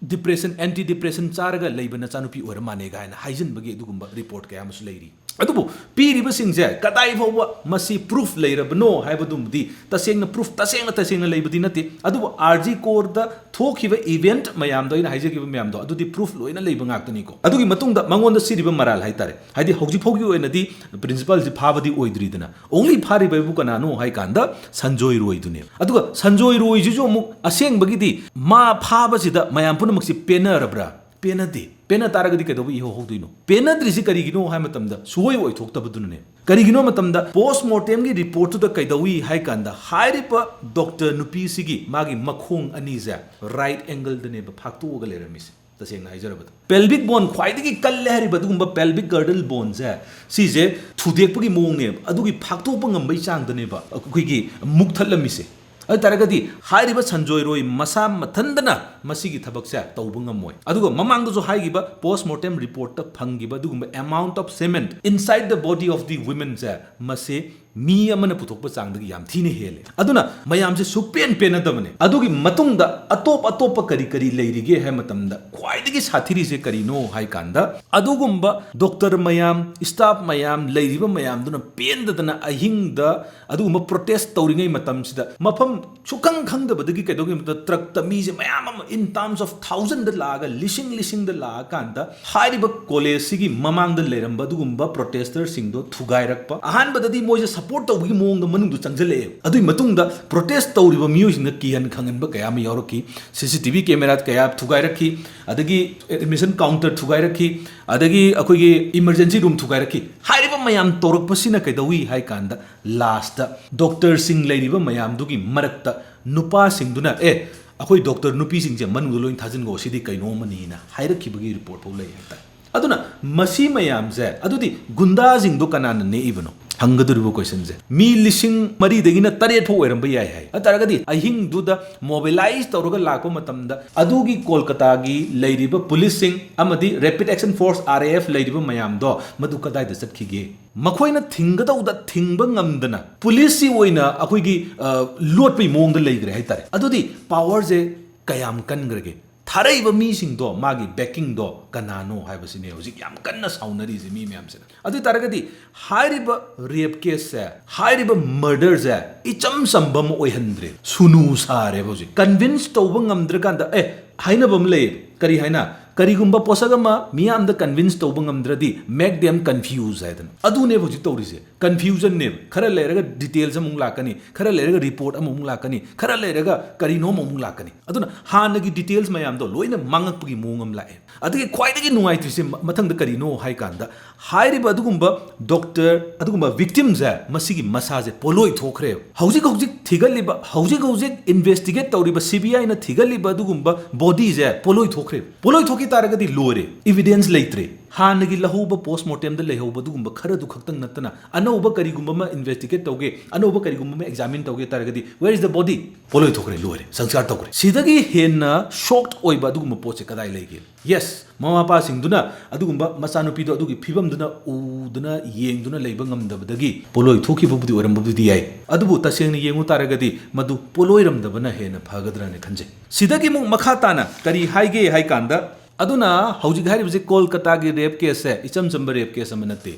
ꯗꯤꯄ꯭ꯔꯦꯁꯟ, ꯑꯦꯟꯇꯤ ꯗꯤꯄ꯭ꯔꯦꯁꯟ ꯆꯥꯔꯒ ꯂꯩꯕ ꯅꯆꯥꯅꯨꯄꯤ ꯑꯣꯏꯔ ꯃꯥꯜꯂꯦ ꯀꯥꯏꯅ ꯍꯥꯏꯖꯤꯟꯕꯒꯤ ꯑꯗꯨꯒꯨꯝꯕ ꯔꯤꯄꯣꯔꯠ ꯀꯌꯥ ꯑꯃꯁꯨ ꯂꯩꯔꯤ꯫ ꯑꯗꯨꯕꯨ ꯄꯤꯔꯤꯕꯁꯤꯡꯁꯦ ꯀꯗꯥꯏ ꯐꯥꯎꯕ ꯃꯁꯤ ꯄ꯭ꯔꯨꯐ ꯂꯩꯔꯕꯅꯣ ꯍꯥꯏꯕꯗꯨꯃꯗꯤ ꯇꯁꯦꯡꯅ ꯄ꯭ꯔꯨꯐ, ꯇꯁꯦꯡꯅ, ꯇꯁꯦꯡꯅ ꯂꯩꯕꯗꯤ ꯅꯠꯇꯦ꯫ ꯑꯗꯨꯕꯨ ꯑꯥꯔ ꯖꯤ ꯀꯣꯔꯗ ꯊꯣꯛꯈꯤꯕ ꯏꯚꯦꯟꯠ ꯃꯌꯥꯝꯗꯣ, ꯑꯩꯅ ꯍꯥꯏꯖꯈꯤꯕ ꯃꯌꯥꯝꯗꯣ, ꯑꯗꯨꯗꯤ ꯄ꯭ꯔꯨꯐ ꯂꯣꯏꯅ ꯂꯩꯕ ꯉꯥꯛꯇꯅꯤꯀꯣ꯫ ꯑꯗꯨꯒꯤ ꯃꯇꯨꯡꯗ ꯃꯉꯣꯟꯗ ꯁꯤꯔꯤꯕ ꯃꯔꯥꯜ ꯍꯥꯏꯇꯥꯔꯦ, ꯍꯥꯏꯗꯤ ꯍꯧꯖꯤꯛ ꯐꯥꯎꯒꯤ ꯑꯣꯏꯅꯗꯤ ꯄ꯭ꯔꯤꯟꯁꯤꯄꯥꯜꯁꯤ ꯐꯥꯕꯗꯤ ꯑꯣꯏꯗ꯭ꯔꯤꯗꯅ, ꯑꯣꯡꯂꯤ ꯐꯥꯔꯤꯕ ꯍꯥꯏꯕꯨ ꯀꯅꯥꯅꯣ ꯍꯥꯏ ꯀꯥꯟꯗ ꯁꯟꯖꯣꯏ ꯔꯣꯏꯗꯨꯅꯦꯕ꯫ ꯑꯗꯨꯒ ꯁꯟꯖꯣꯏ ꯔꯣꯏꯁꯤꯁꯨ ꯑꯃꯨꯛ ꯑꯁꯦꯡꯕꯒꯤꯗꯤ ꯃꯥ ꯐꯥꯕꯁꯤꯗ ꯃꯌꯥꯝ ꯄꯨꯝꯅꯃꯛꯁꯤ ꯄꯦꯟꯅꯔꯕ꯭ꯔꯥ? ꯄꯦꯟꯅꯗꯦ꯫ ꯄꯦꯟꯅ ꯇꯥꯔꯒꯗꯤ ꯀꯩꯗꯧꯕ ꯏꯍꯧ ꯍꯧꯗꯣꯏꯅꯣ? ꯄꯦꯟꯅꯗ꯭ꯔꯤꯁꯤ ꯀꯔꯤꯒꯤꯅꯣ ꯍꯥꯏ ꯃꯇꯝꯗ ꯁꯨꯡꯑꯣꯏ ꯑꯣꯏꯊꯣꯛꯇꯕꯗꯨꯅꯅꯦ꯫ ꯀꯔꯤꯒꯤꯅꯣ ꯍꯥꯏ ꯃꯇꯝꯗ ꯄꯣꯁ ꯃꯣꯔꯇꯦꯝꯒꯤ ꯔꯤꯄꯣꯔꯠꯇꯨꯗ ꯀꯩꯗꯧꯏ ꯍꯥꯏ ꯀꯥꯟꯗ ꯍꯥꯏꯔꯤꯕ ꯗꯣꯛꯇꯔ ꯅꯨꯄꯤꯁꯤꯒꯤ ꯃꯥꯒꯤ ꯃꯈꯣꯡ ꯑꯅꯤꯁꯦ ꯔꯥꯏꯠ ꯑꯦꯡꯒꯜꯗꯅꯦꯕ ꯐꯥꯛꯇꯣꯛꯑꯒ ꯂꯩꯔꯝꯃꯤꯁꯦ꯫ ꯇꯁꯦꯡꯅ ꯍꯥꯏꯖꯔꯕꯗ ꯄꯦꯜꯕꯤꯛ ꯕꯣꯟ ꯈ꯭ꯋꯥꯏꯗꯒꯤ ꯀꯜꯂꯦ ꯍꯥꯏꯔꯤꯕ ꯑꯗꯨꯒꯨꯝꯕ ꯄꯦꯜꯕꯤꯛ ꯒꯥꯔꯗꯜ ꯕꯣꯟꯁꯦ, ꯁꯤꯁꯦ ꯊꯨꯗꯦꯛꯄꯒꯤ ꯃꯑꯣꯡꯅꯦꯕ꯫ ꯑꯗꯨꯒꯤ ꯐꯥꯛꯇꯣꯛꯄ ꯉꯝꯕꯩ ꯆꯥꯡꯗꯅꯦꯕ ꯑꯩꯈꯣꯏꯒꯤ ꯃꯨꯛꯊꯠꯂꯝꯃꯤꯁꯦ꯫ ꯑꯗꯨ ꯇꯥꯔꯒꯗꯤ ꯍꯥꯏꯔꯤꯕ ꯁꯟꯖꯣꯏ ꯔꯣꯏ ꯃꯁꯥ ꯃꯊꯟꯗꯅ ꯃꯁꯤꯒꯤ ꯊꯕꯛꯁꯦ ꯇꯧꯕ ꯉꯝꯃꯣꯏ꯫ ꯑꯗꯨꯒ ꯃꯃꯥꯡꯗꯁꯨ ꯍꯥꯏꯈꯤꯕ ꯄꯣꯁ ꯃꯣꯔꯇꯦꯝ ꯔꯤꯄꯣꯔꯠꯇ ꯐꯪꯈꯤꯕ ꯑꯗꯨꯒꯨꯝꯕ amount of semen inside the body of the women ꯁꯦ, ꯃꯁꯤ ꯃꯤ ꯑꯃꯅ ꯄꯨꯊꯣꯛꯄ ꯆꯥꯡꯗꯒꯤ ꯌꯥꯝ ꯊꯤꯅ ꯍꯦꯜꯂꯦ꯫ ꯑꯗꯨꯅ ꯃꯌꯥꯝꯁꯦ ꯁꯨꯛꯄꯦꯟ ꯄꯦꯟꯅꯗꯕꯅꯦ꯫ ꯑꯗꯨꯒꯤ ꯃꯇꯨꯡꯗ ꯑꯇꯣꯞ ꯑꯇꯣꯞꯄ ꯀꯔꯤ ꯀꯔꯤ ꯂꯩꯔꯤꯒꯦ ꯍꯥꯏ ꯃꯇꯝꯗ ꯈ꯭ꯋꯥꯏꯗꯒꯤ ꯁꯥꯊꯤꯔꯤꯁꯦ ꯀꯔꯤꯅꯣ ꯍꯥꯏ ꯀꯥꯟꯗ ꯑꯗꯨꯒꯨꯝꯕ ꯗꯣꯛꯇꯔ ꯃꯌꯥꯝ, ꯁ꯭ꯇꯥꯐ ꯃꯌꯥꯝ, ꯂꯩꯔꯤꯕ ꯃꯌꯥꯝꯗꯨꯅ ꯄꯦꯟꯗꯗꯅ ꯑꯍꯤꯡꯗ ꯑꯗꯨꯒꯨꯝꯕ ꯄ꯭ꯔꯣꯇꯦꯁ ꯇꯧꯔꯤꯉꯩ ꯃꯇꯝꯁꯤꯗ ꯃꯐꯝ ꯁꯨꯛꯈꯪ ꯈꯪꯗꯕꯗꯒꯤ ꯀꯩꯗꯧꯒꯦ ꯍꯥꯏꯕꯗ ꯇ꯭ꯔꯛꯇ ꯃꯤꯁꯦ ꯃꯌꯥꯝ ꯑꯃ in terms of thousand ꯗ ꯂꯥꯛꯑꯒ, ꯂꯤꯁꯤꯡ ꯂꯤꯁꯤꯡꯗ ꯂꯥꯛꯑꯀꯥꯟꯗ ꯍꯥꯏꯔꯤꯕ ꯀꯣꯂꯦꯖꯁꯤꯒꯤ ꯃꯃꯥꯡꯗ ꯂꯩꯔꯝꯕ ꯑꯗꯨꯒꯨꯝꯕ ꯄ꯭ꯔꯣꯇꯦꯁꯇꯔꯁꯤꯡꯗꯣ ꯊꯨꯒꯥꯏꯔꯛꯄ꯫ ꯑꯍꯥꯟꯕꯗꯗꯤ ꯃꯣꯏꯁꯦ ꯁꯞꯄꯣꯔꯠ ꯇꯧꯕꯒꯤ ꯃꯑꯣꯡꯗ ꯃꯅꯨꯡꯗ ꯆꯪꯁꯤꯜꯂꯛꯑꯦ꯫ ꯑꯗꯨꯒꯤ ꯃꯇꯨꯡꯗ ꯄ꯭ꯔꯣꯇꯦꯁ ꯇꯧꯔꯤꯕ ꯃꯤꯑꯣꯏꯁꯤꯡꯗ ꯀꯤꯍꯟ ꯈꯪꯍꯟꯕ ꯀꯌꯥ ꯑꯃ ꯌꯥꯎꯔꯛꯈꯤ꯫ ꯁꯤ ꯁꯤ ꯇꯤ ꯚꯤ ꯀꯦꯃꯦꯔꯥ ꯀꯌꯥ ꯊꯨꯒꯥꯏꯔꯛꯈꯤ, ꯑꯗꯒꯤ ꯑꯦꯗꯃꯤꯁꯟ ꯀꯥꯎꯟꯇꯔ ꯊꯨꯒꯥꯏꯔꯛꯈꯤ, ꯑꯗꯒꯤ ꯑꯩꯈꯣꯏꯒꯤ ꯏꯃꯔꯖꯦꯟꯁꯤ ꯔꯨꯝ ꯊꯨꯒꯥꯏꯔꯛꯈꯤ꯫ ꯍꯥꯏꯔꯤꯕ ꯃꯌꯥꯝ ꯇꯧꯔꯛꯄꯁꯤꯅ ꯀꯩꯗꯧꯏ ꯍꯥꯏ ꯀꯥꯟꯗ ꯂꯥꯁꯇ ꯗꯣꯛꯇꯔꯁꯤꯡ ꯂꯩꯔꯤꯕ ꯃꯌꯥꯝꯗꯨꯒꯤ ꯃꯔꯛꯇ ꯅꯨꯄꯥꯁꯤꯡꯗꯨꯅ, "ꯑꯦ, ꯑꯩꯈꯣꯏ ꯗꯣꯛꯇꯔ ꯅꯨꯄꯤꯁꯤꯡꯁꯦ ꯃꯅꯨꯡꯗ ꯂꯣꯏ ꯊꯥꯖꯤꯟꯈꯣ, ꯁꯤꯗꯤ ꯀꯩꯅꯣ ꯑꯃꯅꯤꯅ" ꯍꯥꯏꯔꯛꯈꯤꯕꯒꯤ ꯔꯤꯄꯣꯔꯠ ꯐꯥꯎ ꯂꯩ ꯍꯥꯏꯇꯥꯔꯦ꯫ ꯑꯗꯨꯅ ꯃꯁꯤ ꯃꯌꯥꯝꯁꯦ, ꯑꯗꯨꯗꯤ ꯒꯨꯟꯗꯥꯁꯤꯡꯗꯣ ꯀꯅꯥꯅ ꯅꯦꯛꯏꯕꯅꯣ? ꯍꯪꯒꯗꯧꯔꯤꯕ questionꯁꯦ, ꯃꯤ ꯂꯤꯁꯤꯡ ꯃꯔꯤꯗꯒꯤꯅ ꯇꯔꯦꯠ ꯐꯥꯎ ꯑꯣꯏꯔꯝꯕ ꯌꯥꯏ ꯍꯥꯏ꯫ ꯑꯗꯨ ꯇꯥꯔꯒꯗꯤ ꯑꯍꯤꯡꯗꯨꯗ mobilize ꯇꯧꯔꯒ ꯂꯥꯛꯄ ꯃꯇꯝꯗ, ꯑꯗꯨꯒꯤ ꯀꯣꯜꯀꯇꯥꯒꯤ ꯂꯩꯔꯤꯕ policeꯁꯤꯡ ꯑꯃꯗꯤ Rapid Action Force, R A F, ꯂꯩꯔꯤꯕ ꯃꯌꯥꯝꯗꯣ ꯃꯗꯨ ꯀꯗꯥꯏꯗ ꯆꯠꯈꯤꯒꯦ? ꯃꯈꯣꯏꯅ ꯊꯤꯡꯒꯗꯧꯗ ꯊꯤꯡꯕ ꯉꯝꯗꯅ policeꯁꯤ ꯑꯣꯏꯅ ꯑꯩꯈꯣꯏꯒꯤ, ꯑ, ꯂꯣꯠꯄꯒꯤ ꯃꯑꯣꯡꯗ ꯂꯩꯈ꯭ꯔꯦ ꯍꯥꯏꯇꯥꯔꯦ꯫ ꯑꯗꯨꯗꯤ powerꯁꯦ ꯀꯌꯥꯝ ꯀꯟꯈ꯭ꯔꯒꯦ? ꯊꯥꯔꯛꯏꯕ ꯃꯤꯁꯤꯡꯗꯣ, ꯃꯥꯒꯤ backingꯗꯣ ꯀꯅꯥꯅꯣ ꯍꯥꯏꯕꯁꯤꯅꯦ ꯍꯧꯖꯤꯛ ꯌꯥꯝ ꯀꯟꯅ ꯁꯥꯎꯅꯔꯤꯁꯦ ꯃꯤ ꯃꯌꯥꯝꯁꯤꯅ꯫ ꯑꯗꯨ ꯑꯣꯏ ꯇꯥꯔꯒꯗꯤ ꯍꯥꯏꯔꯤꯕ rape caseꯁꯦ, ꯍꯥꯏꯔꯤꯕ murderꯁꯦ ꯏꯆꯝ ꯆꯝꯕ ꯑꯃ ꯑꯣꯏꯍꯟꯗ꯭ꯔꯦ, ꯁꯨꯅꯨ ꯁꯥꯔꯦꯕ ꯍꯧꯖꯤꯛ꯫ Convince ꯇꯧꯕ ꯉꯝꯗ꯭ꯔꯀꯥꯟꯗ, ꯑꯦ, ꯍꯥꯏꯅꯕ ꯑꯃ ꯂꯩꯌꯦ꯫ ꯀꯔꯤ ꯍꯥꯏꯅ? ꯀꯔꯤꯒꯨꯝꯕ ꯄꯣꯠꯁꯛ ꯑꯃ ꯃꯤꯌꯥꯝꯗ convince ꯇꯧꯕ ꯉꯝꯗ꯭ꯔꯗꯤ, make them confuse ꯍꯥꯏꯗꯅ꯫ ꯑꯗꯨꯅꯦꯕ ꯍꯧꯖꯤꯛ ꯇꯧꯔꯤꯁꯦ, confusionꯅꯦꯕ꯫ ꯈꯔ ꯂꯩꯔꯒ details ꯑꯃꯨꯛ ꯂꯥꯛꯀꯅꯤ, ꯈꯔ ꯂꯩꯔꯒ report ꯑꯃꯃꯨꯛ ꯂꯥꯛꯀꯅꯤ, ꯈꯔ ꯂꯩꯔꯒ ꯀꯔꯤꯅꯣ ꯑꯃꯃꯨꯛ ꯂꯥꯛꯀꯅꯤ꯫ ꯑꯗꯨꯅ ꯍꯥꯟꯅꯒꯤ details ꯃꯌꯥꯝꯗꯣ ꯂꯣꯏꯅ ꯃꯥꯡꯉꯛꯄꯒꯤ ꯃꯑꯣꯡ ꯑꯃ ꯂꯥꯛꯑꯦ꯫ ꯑꯗꯒꯤ ꯈ꯭ꯋꯥꯏꯗꯒꯤ ꯅꯨꯡꯉꯥꯏꯇ꯭ꯔꯤꯁꯦ ꯃ-, ꯃꯊꯪꯗ ꯀꯔꯤꯅꯣ ꯍꯥꯏ ꯀꯥꯟꯗ, ꯍꯥꯏꯔꯤꯕ ꯑꯗꯨꯒꯨꯝꯕ doctor, ꯑꯗꯨꯒꯨꯝꯕ victimꯁꯦ, ꯃꯁꯤꯒꯤ ꯃꯁꯥꯁꯦ ꯄꯣꯠꯂꯣꯏ ꯊꯣꯛꯈ꯭ꯔꯦꯕ꯫ ꯍꯧꯖꯤꯛ ꯍꯧꯖꯤꯛ ꯊꯤꯒꯠꯂꯤꯕ, ꯍꯧꯖꯤꯛ ꯍꯧꯖꯤꯛ investigate ꯇꯧꯔꯤꯕ, CBIꯅ ꯊꯤꯒꯠꯂꯤꯕ ꯑꯗꯨꯒꯨꯝꯕ bodyꯁꯦ ꯄꯣꯠꯂꯣꯏ ꯊꯣꯛꯈ꯭ꯔꯦꯕ꯫ ꯄꯣꯠꯂꯣꯏ ꯊꯣꯛꯈꯤ ꯇꯥꯔꯒꯗꯤ ꯂꯣꯏꯔꯦ, evidence ꯂꯩꯇ꯭ꯔꯦ꯫ ꯍꯥꯟꯅꯒꯤ ꯂꯧꯍꯧꯕ post mortemꯗ ꯂꯩꯍꯧꯕ ꯑꯗꯨꯒꯨꯝꯕ ꯈꯔꯗꯨ ꯈꯛꯇꯪ ꯅꯠꯇꯅ, ꯑꯅꯧꯕ ꯀꯔꯤꯒꯨꯝꯕ ꯑꯃ investigate ꯇꯧꯒꯦ, ꯑꯅꯧꯕ ꯀꯔꯤꯒꯨꯝꯕ ꯑꯃ examine ꯇꯧꯒꯦ ꯇꯥꯔꯒꯗꯤ, where is the body? ꯄꯣꯠꯂꯣꯏ ꯊꯣꯛꯈ꯭ꯔꯦ, ꯂꯣꯏꯔꯦ, ꯁꯪꯁꯥꯔ ꯇꯧꯈ꯭ꯔꯦ꯫ ꯁꯤꯗꯒꯤ ꯍꯦꯟꯅ shocked ꯑꯣꯏꯕ ꯑꯗꯨꯒꯨꯝꯕ ꯄꯣꯠꯁꯦ ꯀꯗꯥꯏ ꯂꯩꯒꯦ? Yes, ꯃꯃꯥ ꯃꯄꯥꯁꯤꯡꯗꯨꯅ ꯑꯗꯨꯒꯨꯝꯕ ꯃꯆꯥꯅꯨꯄꯤꯗꯣ ꯑꯗꯨꯒꯤ ꯐꯤꯕꯝꯗꯨꯅ ꯎꯗꯨꯅ ꯌꯦꯡꯗꯨꯅ ꯂꯩꯕ ꯉꯝꯗꯕꯗꯒꯤ ꯄꯣꯠꯂꯣꯏ ꯊꯣꯛꯈꯤꯕꯕꯨꯗꯤ ꯑꯣꯏꯔꯝꯕꯕꯨꯗꯤ ꯌꯥꯏ, ꯑꯗꯨꯕꯨ ꯇꯁꯦꯡꯅ ꯌꯦꯡꯉꯨ ꯇꯥꯔꯒꯗꯤ ꯃꯗꯨ ꯄꯣꯠꯂꯣꯏꯔꯝꯗꯕꯅ ꯍꯦꯟꯅ ꯐꯒꯗ꯭ꯔꯥꯅ ꯈꯟꯖꯩ꯫ ꯁꯤꯗꯒꯤ ꯑꯃꯨꯛ ꯃꯈꯥ ꯇꯥꯅ ꯀꯔꯤ ꯍꯥꯏꯒꯦ ꯍꯥꯏ ꯀꯥꯟꯗ, ꯑꯗꯨꯅ ꯍꯧꯖꯤꯛ ꯍꯥꯏꯔꯤꯕꯁꯦ ꯀꯣꯜꯀꯇꯥꯒꯤ rape caseꯁꯦ ꯏꯆꯝ ꯆꯝꯕ rape case ꯑꯃ ꯅꯠꯇꯦ꯫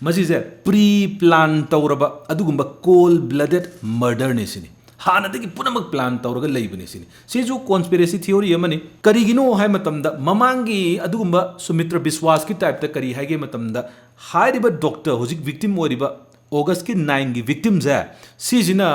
ꯃꯁꯤꯁꯦ pre plan ꯇꯧꯔꯕ ꯑꯗꯨꯒꯨꯝꯕ cold blooded murderꯅꯦ ꯁꯤꯅꯤ꯫ ꯍꯥꯟꯅꯗꯒꯤ ꯄꯨꯝꯅꯃꯛ plan ꯇꯧꯔꯒ ꯂꯩꯕꯅꯦ ꯁꯤꯅꯤ꯫ ꯁꯤꯁꯨ conspiracy theory ꯑꯃꯅꯤ꯫ ꯀꯔꯤꯒꯤꯅꯣ ꯍꯥꯏ ꯃꯇꯝꯗ, ꯃꯃꯥꯡꯒꯤ ꯑꯗꯨꯒꯨꯝꯕ ꯁꯨꯃꯤꯇ꯭ꯔ ꯕꯤꯁ꯭ꯋꯥꯁꯀꯤ typeꯇ ꯀꯔꯤ ꯍꯥꯏꯒꯦ ꯃꯇꯝꯗ, ꯍꯥꯏꯔꯤꯕ doctor, ꯍꯧꯖꯤꯛ victim ꯑꯣꯏꯔꯤꯕ Augustꯀꯤ nineꯒꯤ victimꯁꯦ, ꯁꯤꯁꯤꯅ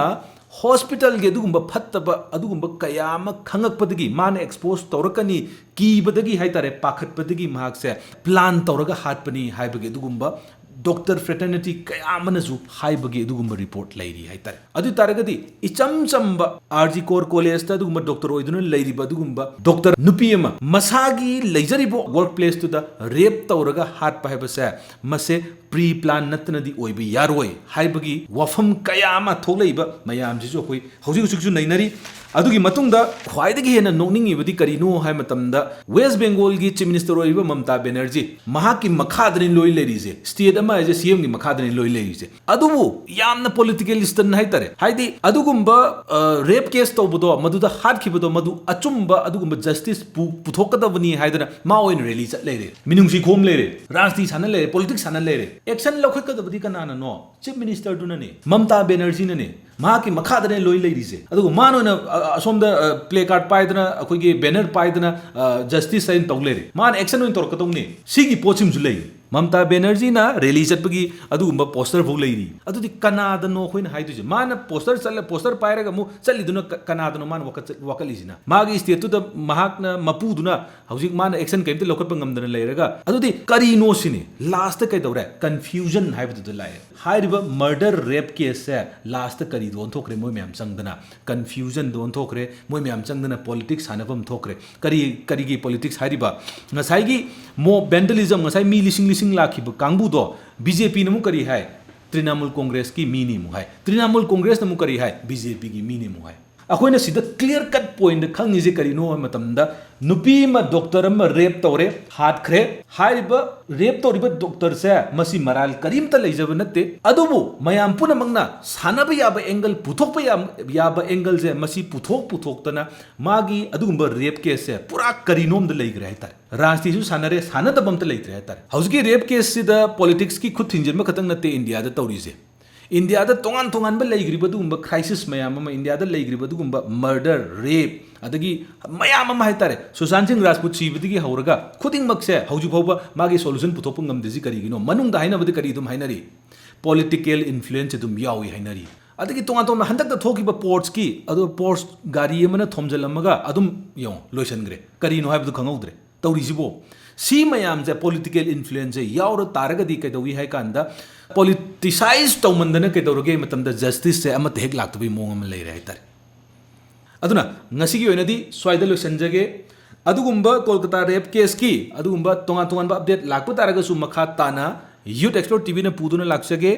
hospitalꯒꯤ ꯑꯗꯨꯒꯨꯝꯕ ꯐꯠꯇꯕ ꯑꯗꯨꯒꯨꯝꯕ ꯀꯌꯥ ꯑꯃ ꯈꯪꯉꯛꯄꯗꯒꯤ, ꯃꯥꯅ expose ꯇꯧꯔꯛꯀꯅꯤ ꯀꯤꯕꯗꯒꯤ ꯍꯥꯏꯇꯥꯔꯦ, ꯄꯥꯈꯠꯄꯗꯒꯤ ꯃꯍꯥꯛꯁꯦ plan ꯇꯧꯔꯒ ꯍꯥꯠꯄꯅꯤ ꯍꯥꯏꯕꯒꯤ ꯑꯗꯨꯒꯨꯝꯕ ꯗꯣꯛꯇꯔ ꯐ꯭ꯔꯦꯇꯔꯅꯤꯇꯤ ꯀꯌꯥ ꯑꯃꯅꯁꯨ ꯍꯥꯏꯕꯒꯤ ꯑꯗꯨꯒꯨꯝꯕ ꯔꯤꯄꯣꯔꯠ ꯂꯩꯔꯤ ꯍꯥꯏꯇꯥꯔꯦ꯫ ꯑꯗꯨ ꯇꯥꯔꯒꯗꯤ ꯏꯆꯝ ꯆꯝꯕ ꯑꯥꯔ ꯖꯤ ꯀꯣꯔ ꯀꯣꯂꯦꯖꯇ ꯑꯗꯨꯒꯨꯝꯕ ꯗꯣꯛꯇꯔ ꯑꯣꯏꯗꯨꯅ ꯂꯩꯔꯤꯕ ꯑꯗꯨꯒꯨꯝꯕ ꯗꯣꯛꯇꯔ ꯅꯨꯄꯤ ꯑꯃ ꯃꯁꯥꯒꯤ ꯂꯩꯖꯔꯤꯕ ꯋꯥꯔꯛ ꯄ꯭ꯂꯦꯁꯇꯨꯗ ꯔꯦꯞ ꯇꯧꯔꯒ ꯍꯥꯠꯄ ꯍꯥꯏꯕꯁꯦ, ꯃꯁꯦ ꯄ꯭ꯔꯤ ꯄ꯭ꯂꯥꯟ ꯅꯠꯇꯅꯗꯤ ꯑꯣꯏꯕ ꯌꯥꯔꯣꯏ ꯍꯥꯏꯕꯒꯤ ꯋꯥꯐꯝ ꯀꯌꯥ ꯑꯃ ꯊꯣꯛꯂꯛꯏꯕ ꯃꯌꯥꯝꯁꯤꯁꯨ ꯑꯩꯈꯣꯏ ꯍꯧꯖꯤꯛ ꯍꯧꯖꯤꯛꯁꯨ ꯅꯩꯅꯔꯤ꯫ ꯑꯗꯨꯒꯤ ꯃꯇꯨꯡꯗ ꯈ꯭ꯋꯥꯏꯗꯒꯤ ꯍꯦꯟꯅ ꯅꯣꯛꯅꯤꯡꯉꯤꯕꯗꯤ ꯀꯔꯤꯅꯣ ꯍꯥꯏꯕ ꯃꯇꯝꯗ, ꯋꯦꯁ ꯕꯦꯡꯒꯣꯜꯒꯤ ꯆꯤꯐ ꯃꯤꯅꯤꯁꯇꯔ ꯑꯣꯏꯔꯤꯕ ꯃꯃꯇꯥ ꯕꯦꯅꯔꯖꯤ, ꯃꯍꯥꯛꯀꯤ ꯃꯈꯥꯗꯅꯤ ꯂꯣꯏ ꯂꯩꯔꯤꯁꯦ꯫ ꯁ꯭ꯇꯦꯠ ꯑꯃ ꯍꯥꯏꯁꯦ ꯁꯤ ꯑꯦꯝꯒꯤ ꯃꯈꯥꯗꯅꯤ ꯂꯣꯏ ꯂꯩꯔꯤꯁꯦ꯫ ꯑꯗꯨꯕꯨ ꯌꯥꯝꯅ ꯄꯣꯂꯤꯇꯤꯀꯦꯜ ꯏꯁꯇꯟ ꯍꯥꯏꯇꯥꯔꯦ꯫ ꯍꯥꯏꯗꯤ ꯑꯗꯨꯒꯨꯝꯕ ꯔꯦꯞ ꯀꯦꯁ ꯇꯧꯕꯗꯣ, ꯃꯗꯨꯗ ꯍꯥꯠꯈꯤꯕꯗꯣ, ꯃꯗꯨ ꯑꯆꯨꯝꯕ ꯑꯗꯨꯒꯨꯝꯕ ꯖꯁꯇꯤꯁ ꯄꯨꯊꯣꯛꯀꯗꯕꯅꯤ ꯍꯥꯏꯗꯅ ꯃꯥ ꯑꯣꯏꯅ ꯔꯦꯂꯤ ꯆꯠ ꯂꯩꯔꯦ, ꯃꯤꯅꯨꯡꯁꯤ ꯈꯣꯝ ꯂꯩꯔꯦ, ꯔꯥꯖꯅꯤꯇꯤ ꯁꯥꯟꯅ ꯂꯩꯔꯦ, ꯄꯣꯂꯤꯇꯤꯛꯁ ꯁꯥꯟꯅ ꯂꯩꯔꯦ꯫ ꯑꯦꯛꯁꯟ ꯂꯧꯈꯠꯀꯗꯕꯗꯤ ꯀꯅꯥꯅꯅꯣ? ꯆꯤꯐ ꯃꯤꯅꯤꯁꯇꯔꯗꯨꯅꯅꯦ, ꯃꯃꯇꯥ ꯕꯦꯅꯔꯖꯤꯅꯅꯦ, ꯃꯍꯥꯛꯀꯤ ꯃꯈꯥꯗꯅꯦ ꯂꯣꯏ ꯂꯩꯔꯤꯁꯦ꯫ ꯑꯗꯨꯒ ꯃꯥꯅ ꯑꯣꯏꯅ, ꯑ, ꯑꯁꯣꯝꯗ, ꯑ, ꯄ꯭ꯂꯦ ꯀꯥꯔꯗ ꯄꯥꯏꯗꯅ, ꯑꯩꯈꯣꯏꯒꯤ ꯕꯦꯅꯔ ꯄꯥꯏꯗꯅ, ꯑ, ꯖꯁꯇꯤꯁ ꯍꯥꯏꯅ ꯇꯧ ꯂꯩꯔꯦ꯫ ꯃꯥꯅ ꯑꯦꯛꯁꯟ ꯑꯣꯏꯅ ꯇꯧꯔꯛꯀꯗꯧꯅꯤ꯫ ꯁꯤꯒꯤ ꯄꯣꯠꯁꯤꯃꯁꯨ ꯂꯩ꯫ ꯃꯃꯇꯥ ꯕꯦꯅꯔꯖꯤꯅ ꯔꯦꯂꯤ ꯆꯠꯄꯒꯤ ꯑꯗꯨꯒꯨꯝꯕ ꯄꯣꯁꯇꯔ ꯐꯥꯎ ꯂꯩꯔꯤ꯫ ꯑꯗꯨꯗꯤ ꯀꯅꯥꯗꯅꯣ ꯑꯩꯈꯣꯏꯅ ꯍꯥꯏꯗꯣꯏꯁꯦ? ꯃꯥꯅ ꯄꯣꯁꯇꯔ ꯆꯠꯂ, ꯄꯣꯁꯇꯔ ꯄꯥꯏꯔꯒ ꯑꯃꯨꯛ ꯆꯠꯂꯤꯗꯨꯅ ꯀ-, ꯀꯅꯥꯗꯅꯣ ꯃꯥꯅ ꯋꯥꯀꯠ-, ꯋꯥꯀꯠꯂꯤꯁꯤꯅ? ꯃꯥꯒꯤ ꯁ꯭ꯇꯦꯠꯇꯨꯗ ꯃꯍꯥꯛꯅ, ꯃꯄꯨꯗꯨꯅ ꯍꯧꯖꯤꯛ ꯃꯥꯅ ꯑꯦꯛꯁꯟ ꯀꯔꯤꯝꯇ ꯂꯧꯈꯠꯄ ꯉꯝꯗꯅ ꯂꯩꯔꯒ, ꯑꯗꯨꯗꯤ ꯀꯔꯤꯅꯣ ꯁꯤꯅꯤ? ꯂꯥꯁꯇ ꯀꯩꯗꯧꯔꯦ? ꯀꯟꯐ꯭ꯌꯨꯖꯟ ꯍꯥꯏꯕꯗꯨꯗ ꯂꯥꯛꯑꯦ꯫ ꯍꯥꯏꯔꯤꯕ ꯃꯔꯗꯔ ꯔꯦꯞ ꯀꯦꯁꯁꯦ ꯂꯥꯁꯇ ꯀꯔꯤꯗ ꯑꯣꯟꯊꯣꯛꯈ꯭ꯔꯦ? ꯃꯣꯏ ꯃꯌꯥꯝ ꯆꯪꯗꯅ ꯀꯟꯐ꯭ꯌꯨꯖꯟꯗ ꯑꯣꯟꯊꯣꯛꯈ꯭ꯔꯦ꯫ ꯃꯣꯏ ꯃꯌꯥꯝ ꯆꯪꯗꯅ ꯄꯣꯂꯤꯇꯤꯛꯁ ꯁꯥꯟꯅꯐꯝ ꯊꯣꯛꯈ꯭ꯔꯦ꯫ ꯀꯔꯤ, ꯀꯔꯤꯒꯤ ꯄꯣꯂꯤꯇꯤꯛꯁ ꯍꯥꯏꯔꯤꯕ? ꯉꯁꯥꯏꯒꯤ ꯃꯣꯕ ꯚꯦꯟꯗꯂꯤꯖꯝ, ꯉꯁꯥꯏ ꯃꯤ ꯂꯤꯁꯤꯡ ꯂꯤꯁꯤꯡ ꯂꯥꯛꯈꯤꯕ ꯀꯥꯡꯕꯨꯗꯣ ꯕꯤ ꯖꯦ ꯄꯤꯅ ꯑꯃꯨꯛ ꯀꯔꯤ ꯍꯥꯏ? ꯇ꯭ꯔꯤꯅꯥꯃꯨꯜ ꯀꯣꯡꯒ꯭ꯔꯦꯁꯀꯤ ꯃꯤꯅꯤ ꯑꯃꯨꯛ ꯍꯥꯏ꯫ ꯇ꯭ꯔꯤꯅꯥꯃꯨꯜ ꯀꯣꯡꯒ꯭ꯔꯦꯁꯅ ꯑꯃꯨꯛ ꯀꯔꯤ ꯍꯥꯏ? ꯕꯤ ꯖꯦ ꯄꯤꯒꯤ ꯃꯤꯅꯤ ꯑꯃꯨꯛ ꯍꯥꯏ꯫ ꯑꯩꯈꯣꯏꯅ ꯁꯤꯗ ꯀ꯭ꯂꯤꯌꯔ ꯀꯠ ꯄꯣꯏꯟꯗ ꯈꯪꯉꯤꯁꯦ ꯀꯔꯤꯅꯣ ꯍꯥꯏꯕ ꯃꯇꯝꯗ, ꯅꯨꯄꯤ ꯑꯃ, ꯗꯣꯛꯇꯔ ꯑꯃ ꯔꯦꯞ ꯇꯧꯔꯦ, ꯍꯥꯠꯈ꯭ꯔꯦ꯫ ꯍꯥꯏꯔꯤꯕ ꯔꯦꯞ ꯇꯧꯔꯤꯕ ꯗꯣꯛꯇꯔꯁꯦ ꯃꯁꯤ ꯃꯔꯥꯜ ꯀꯔꯤꯝꯇ ꯂꯩꯖꯕ ꯅꯠꯇꯦ꯫ ꯑꯗꯨꯕꯨ ꯃꯌꯥꯝ ꯄꯨꯝꯅꯃꯛꯅ ꯁꯥꯟꯅꯕ ꯌꯥꯕ ꯑꯦꯡꯒꯜ, ꯄꯨꯊꯣꯛꯄ ꯌꯥ-, ꯌꯥꯕ ꯑꯦꯡꯒꯜꯁꯦ ꯃꯁꯤ ꯄꯨꯊꯣꯛ ꯄꯨꯊꯣꯛꯇꯅ ꯃꯥꯒꯤ ꯑꯗꯨꯒꯨꯝꯕ ꯔꯦꯞ ꯀꯦꯁꯁꯦ ꯄꯨꯔꯥ ꯀꯔꯤꯅꯣꯝꯗ ꯂꯩꯈ꯭ꯔꯦ ꯍꯥꯏꯇꯥꯔꯦ꯫ ꯔꯥꯖꯅꯤꯇꯤꯁꯨ ꯁꯥꯟꯅꯔꯦ, ꯁꯥꯟꯅꯗꯕ ꯑꯝꯇ ꯂꯩꯇ꯭ꯔꯦ ꯍꯥꯏꯇꯥꯔꯦ꯫ ꯍꯧꯖꯤꯛꯀꯤ ꯔꯦꯞ ꯀꯦꯁꯁꯤꯗ ꯄꯣꯂꯤꯇꯤꯛꯁꯀꯤ ꯈꯨꯠ ꯊꯤꯡꯖꯤꯟꯕ ꯈꯛꯇꯪ ꯅꯠꯇꯦ ꯏꯟꯗꯤꯌꯥꯗ ꯇꯧꯔꯤꯁꯦ꯫ ꯏꯟꯗꯤꯌꯥꯗ ꯇꯣꯉꯥꯟ ꯇꯣꯉꯥꯟꯕ ꯂꯩꯈ꯭ꯔꯤꯕ ꯑꯗꯨꯒꯨꯝꯕ ꯀ꯭ꯔꯥꯏꯁꯤꯁ ꯃꯌꯥꯝ ꯑꯃ, ꯏꯟꯗꯤꯌꯥꯗ ꯂꯩꯈ꯭ꯔꯤꯕ ꯑꯗꯨꯒꯨꯝꯕ ꯃꯔꯗꯔ, ꯔꯦꯞ, ꯑꯗꯒꯤ ꯃꯌꯥꯝ ꯑꯃ ꯍꯥꯏꯇꯥꯔꯦ, ꯁꯨꯁꯥꯟ ꯁꯤꯡ ꯔꯥꯖꯄꯨꯠ ꯁꯤꯕꯗꯒꯤ ꯍꯧꯔꯒ ꯈꯨꯗꯤꯡꯃꯛꯁꯦ ꯍꯧꯖꯤꯛ ꯐꯥꯎꯕ ꯃꯥꯒꯤ ꯁꯣꯂꯨꯁꯟ ꯄꯨꯊꯣꯛꯄ ꯉꯝꯗ꯭ꯔꯤꯁꯤ ꯀꯔꯤꯒꯤꯅꯣ? ꯃꯅꯨꯡꯗ ꯍꯥꯏꯅꯕꯗꯤ ꯀꯔꯤ ꯑꯗꯨꯝ ꯍꯥꯏꯅꯔꯤ? ꯄꯣꯂꯤꯇꯤꯀꯦꯜ ꯏꯟꯐ꯭ꯂꯨꯌꯦꯟꯁ ꯑꯗꯨꯝ ꯌꯥꯎꯏ ꯍꯥꯏꯅꯔꯤ꯫ ꯑꯗꯒꯤ ꯇꯣꯉꯥꯟ ꯇꯣꯉꯥꯟꯕ ꯍꯟꯗꯛꯇ ꯊꯣꯛꯈꯤꯕ ꯄꯣꯔꯁꯀꯤ, ꯑꯗꯣ ꯄꯣꯔꯁ ꯒꯥꯔꯤ ꯑꯃꯅ ꯊꯣꯝꯖꯤꯜꯂꯝꯃꯒ ꯑꯗꯨꯝ ꯌꯦꯡꯉꯣ, ꯂꯣꯏꯁꯤꯟꯈ꯭ꯔꯦ꯫ ꯀꯔꯤꯅꯣ ꯍꯥꯏꯕꯗꯨ ꯈꯪꯍꯧꯗ꯭ꯔꯦ꯫ ꯇꯧꯔꯤꯁꯤꯕꯣ? ꯁꯤ ꯃꯌꯥꯝꯁꯦ, ꯄꯣꯂꯤꯇꯤꯀꯦꯜ ꯏꯟꯐ꯭ꯂꯨꯌꯦꯟꯁꯁꯦ ꯌꯥꯎꯔ ꯇꯥꯔꯒꯗꯤ ꯀꯩꯗꯧꯏ ꯍꯥꯏ ꯀꯥꯟꯗ, ꯄꯣꯂꯤꯇꯤꯁꯥꯏꯁ ꯇꯧꯃꯟꯗꯅ ꯀꯩꯗꯧꯔꯒꯦ ꯃꯇꯝꯗ ꯖꯁꯇꯤꯁꯁꯦ ꯑꯃꯠꯇ ꯍꯦꯛ ꯂꯥꯛꯇꯕꯒꯤ ꯃꯑꯣꯡ ꯑꯃ ꯂꯩꯔꯦ ꯍꯥꯏꯇꯥꯔꯦ꯫ ꯑꯗꯨꯅ ꯉꯁꯤꯒꯤ ꯑꯣꯏꯅꯗꯤ ꯁ꯭ꯋꯥꯏꯗ ꯂꯣꯏꯁꯤꯟꯖꯒꯦ꯫ ꯑꯗꯨꯒꯨꯝꯕ ꯀꯣꯜꯀꯇꯥ ꯔꯦꯞ ꯀꯦꯁꯀꯤ ꯑꯗꯨꯒꯨꯝꯕ ꯇꯣꯉꯥꯟ ꯇꯣꯉꯥꯟꯕ ꯑꯞꯗꯦꯠ ꯂꯥꯛꯄ ꯇꯥꯔꯒꯁꯨ, ꯃꯈꯥ ꯇꯥꯅ ꯌꯨꯠ ꯑꯦꯛꯁꯄꯔꯠ ꯇꯤꯚꯤꯅ ꯄꯨꯗꯨꯅ ꯂꯥꯛꯆꯒꯦ꯫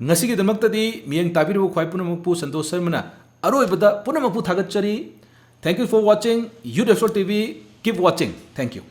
ꯉꯁꯤꯒꯤꯗꯃꯛꯇꯗꯤ ꯃꯤꯠꯌꯦꯡ ꯇꯥꯕꯤꯔꯤꯕ ꯈ꯭ꯋꯥꯏ ꯄꯨꯝꯅꯃꯛꯄꯨ ꯁꯟꯇꯣꯁ ꯁꯔꯃꯅ ꯑꯔꯣꯏꯕꯗ ꯄꯨꯝꯅꯃꯛꯄꯨ ꯊꯥꯒꯠꯆꯔꯤ꯫ Thank you for watching Youth Expert T V. Keep watching. Thank you.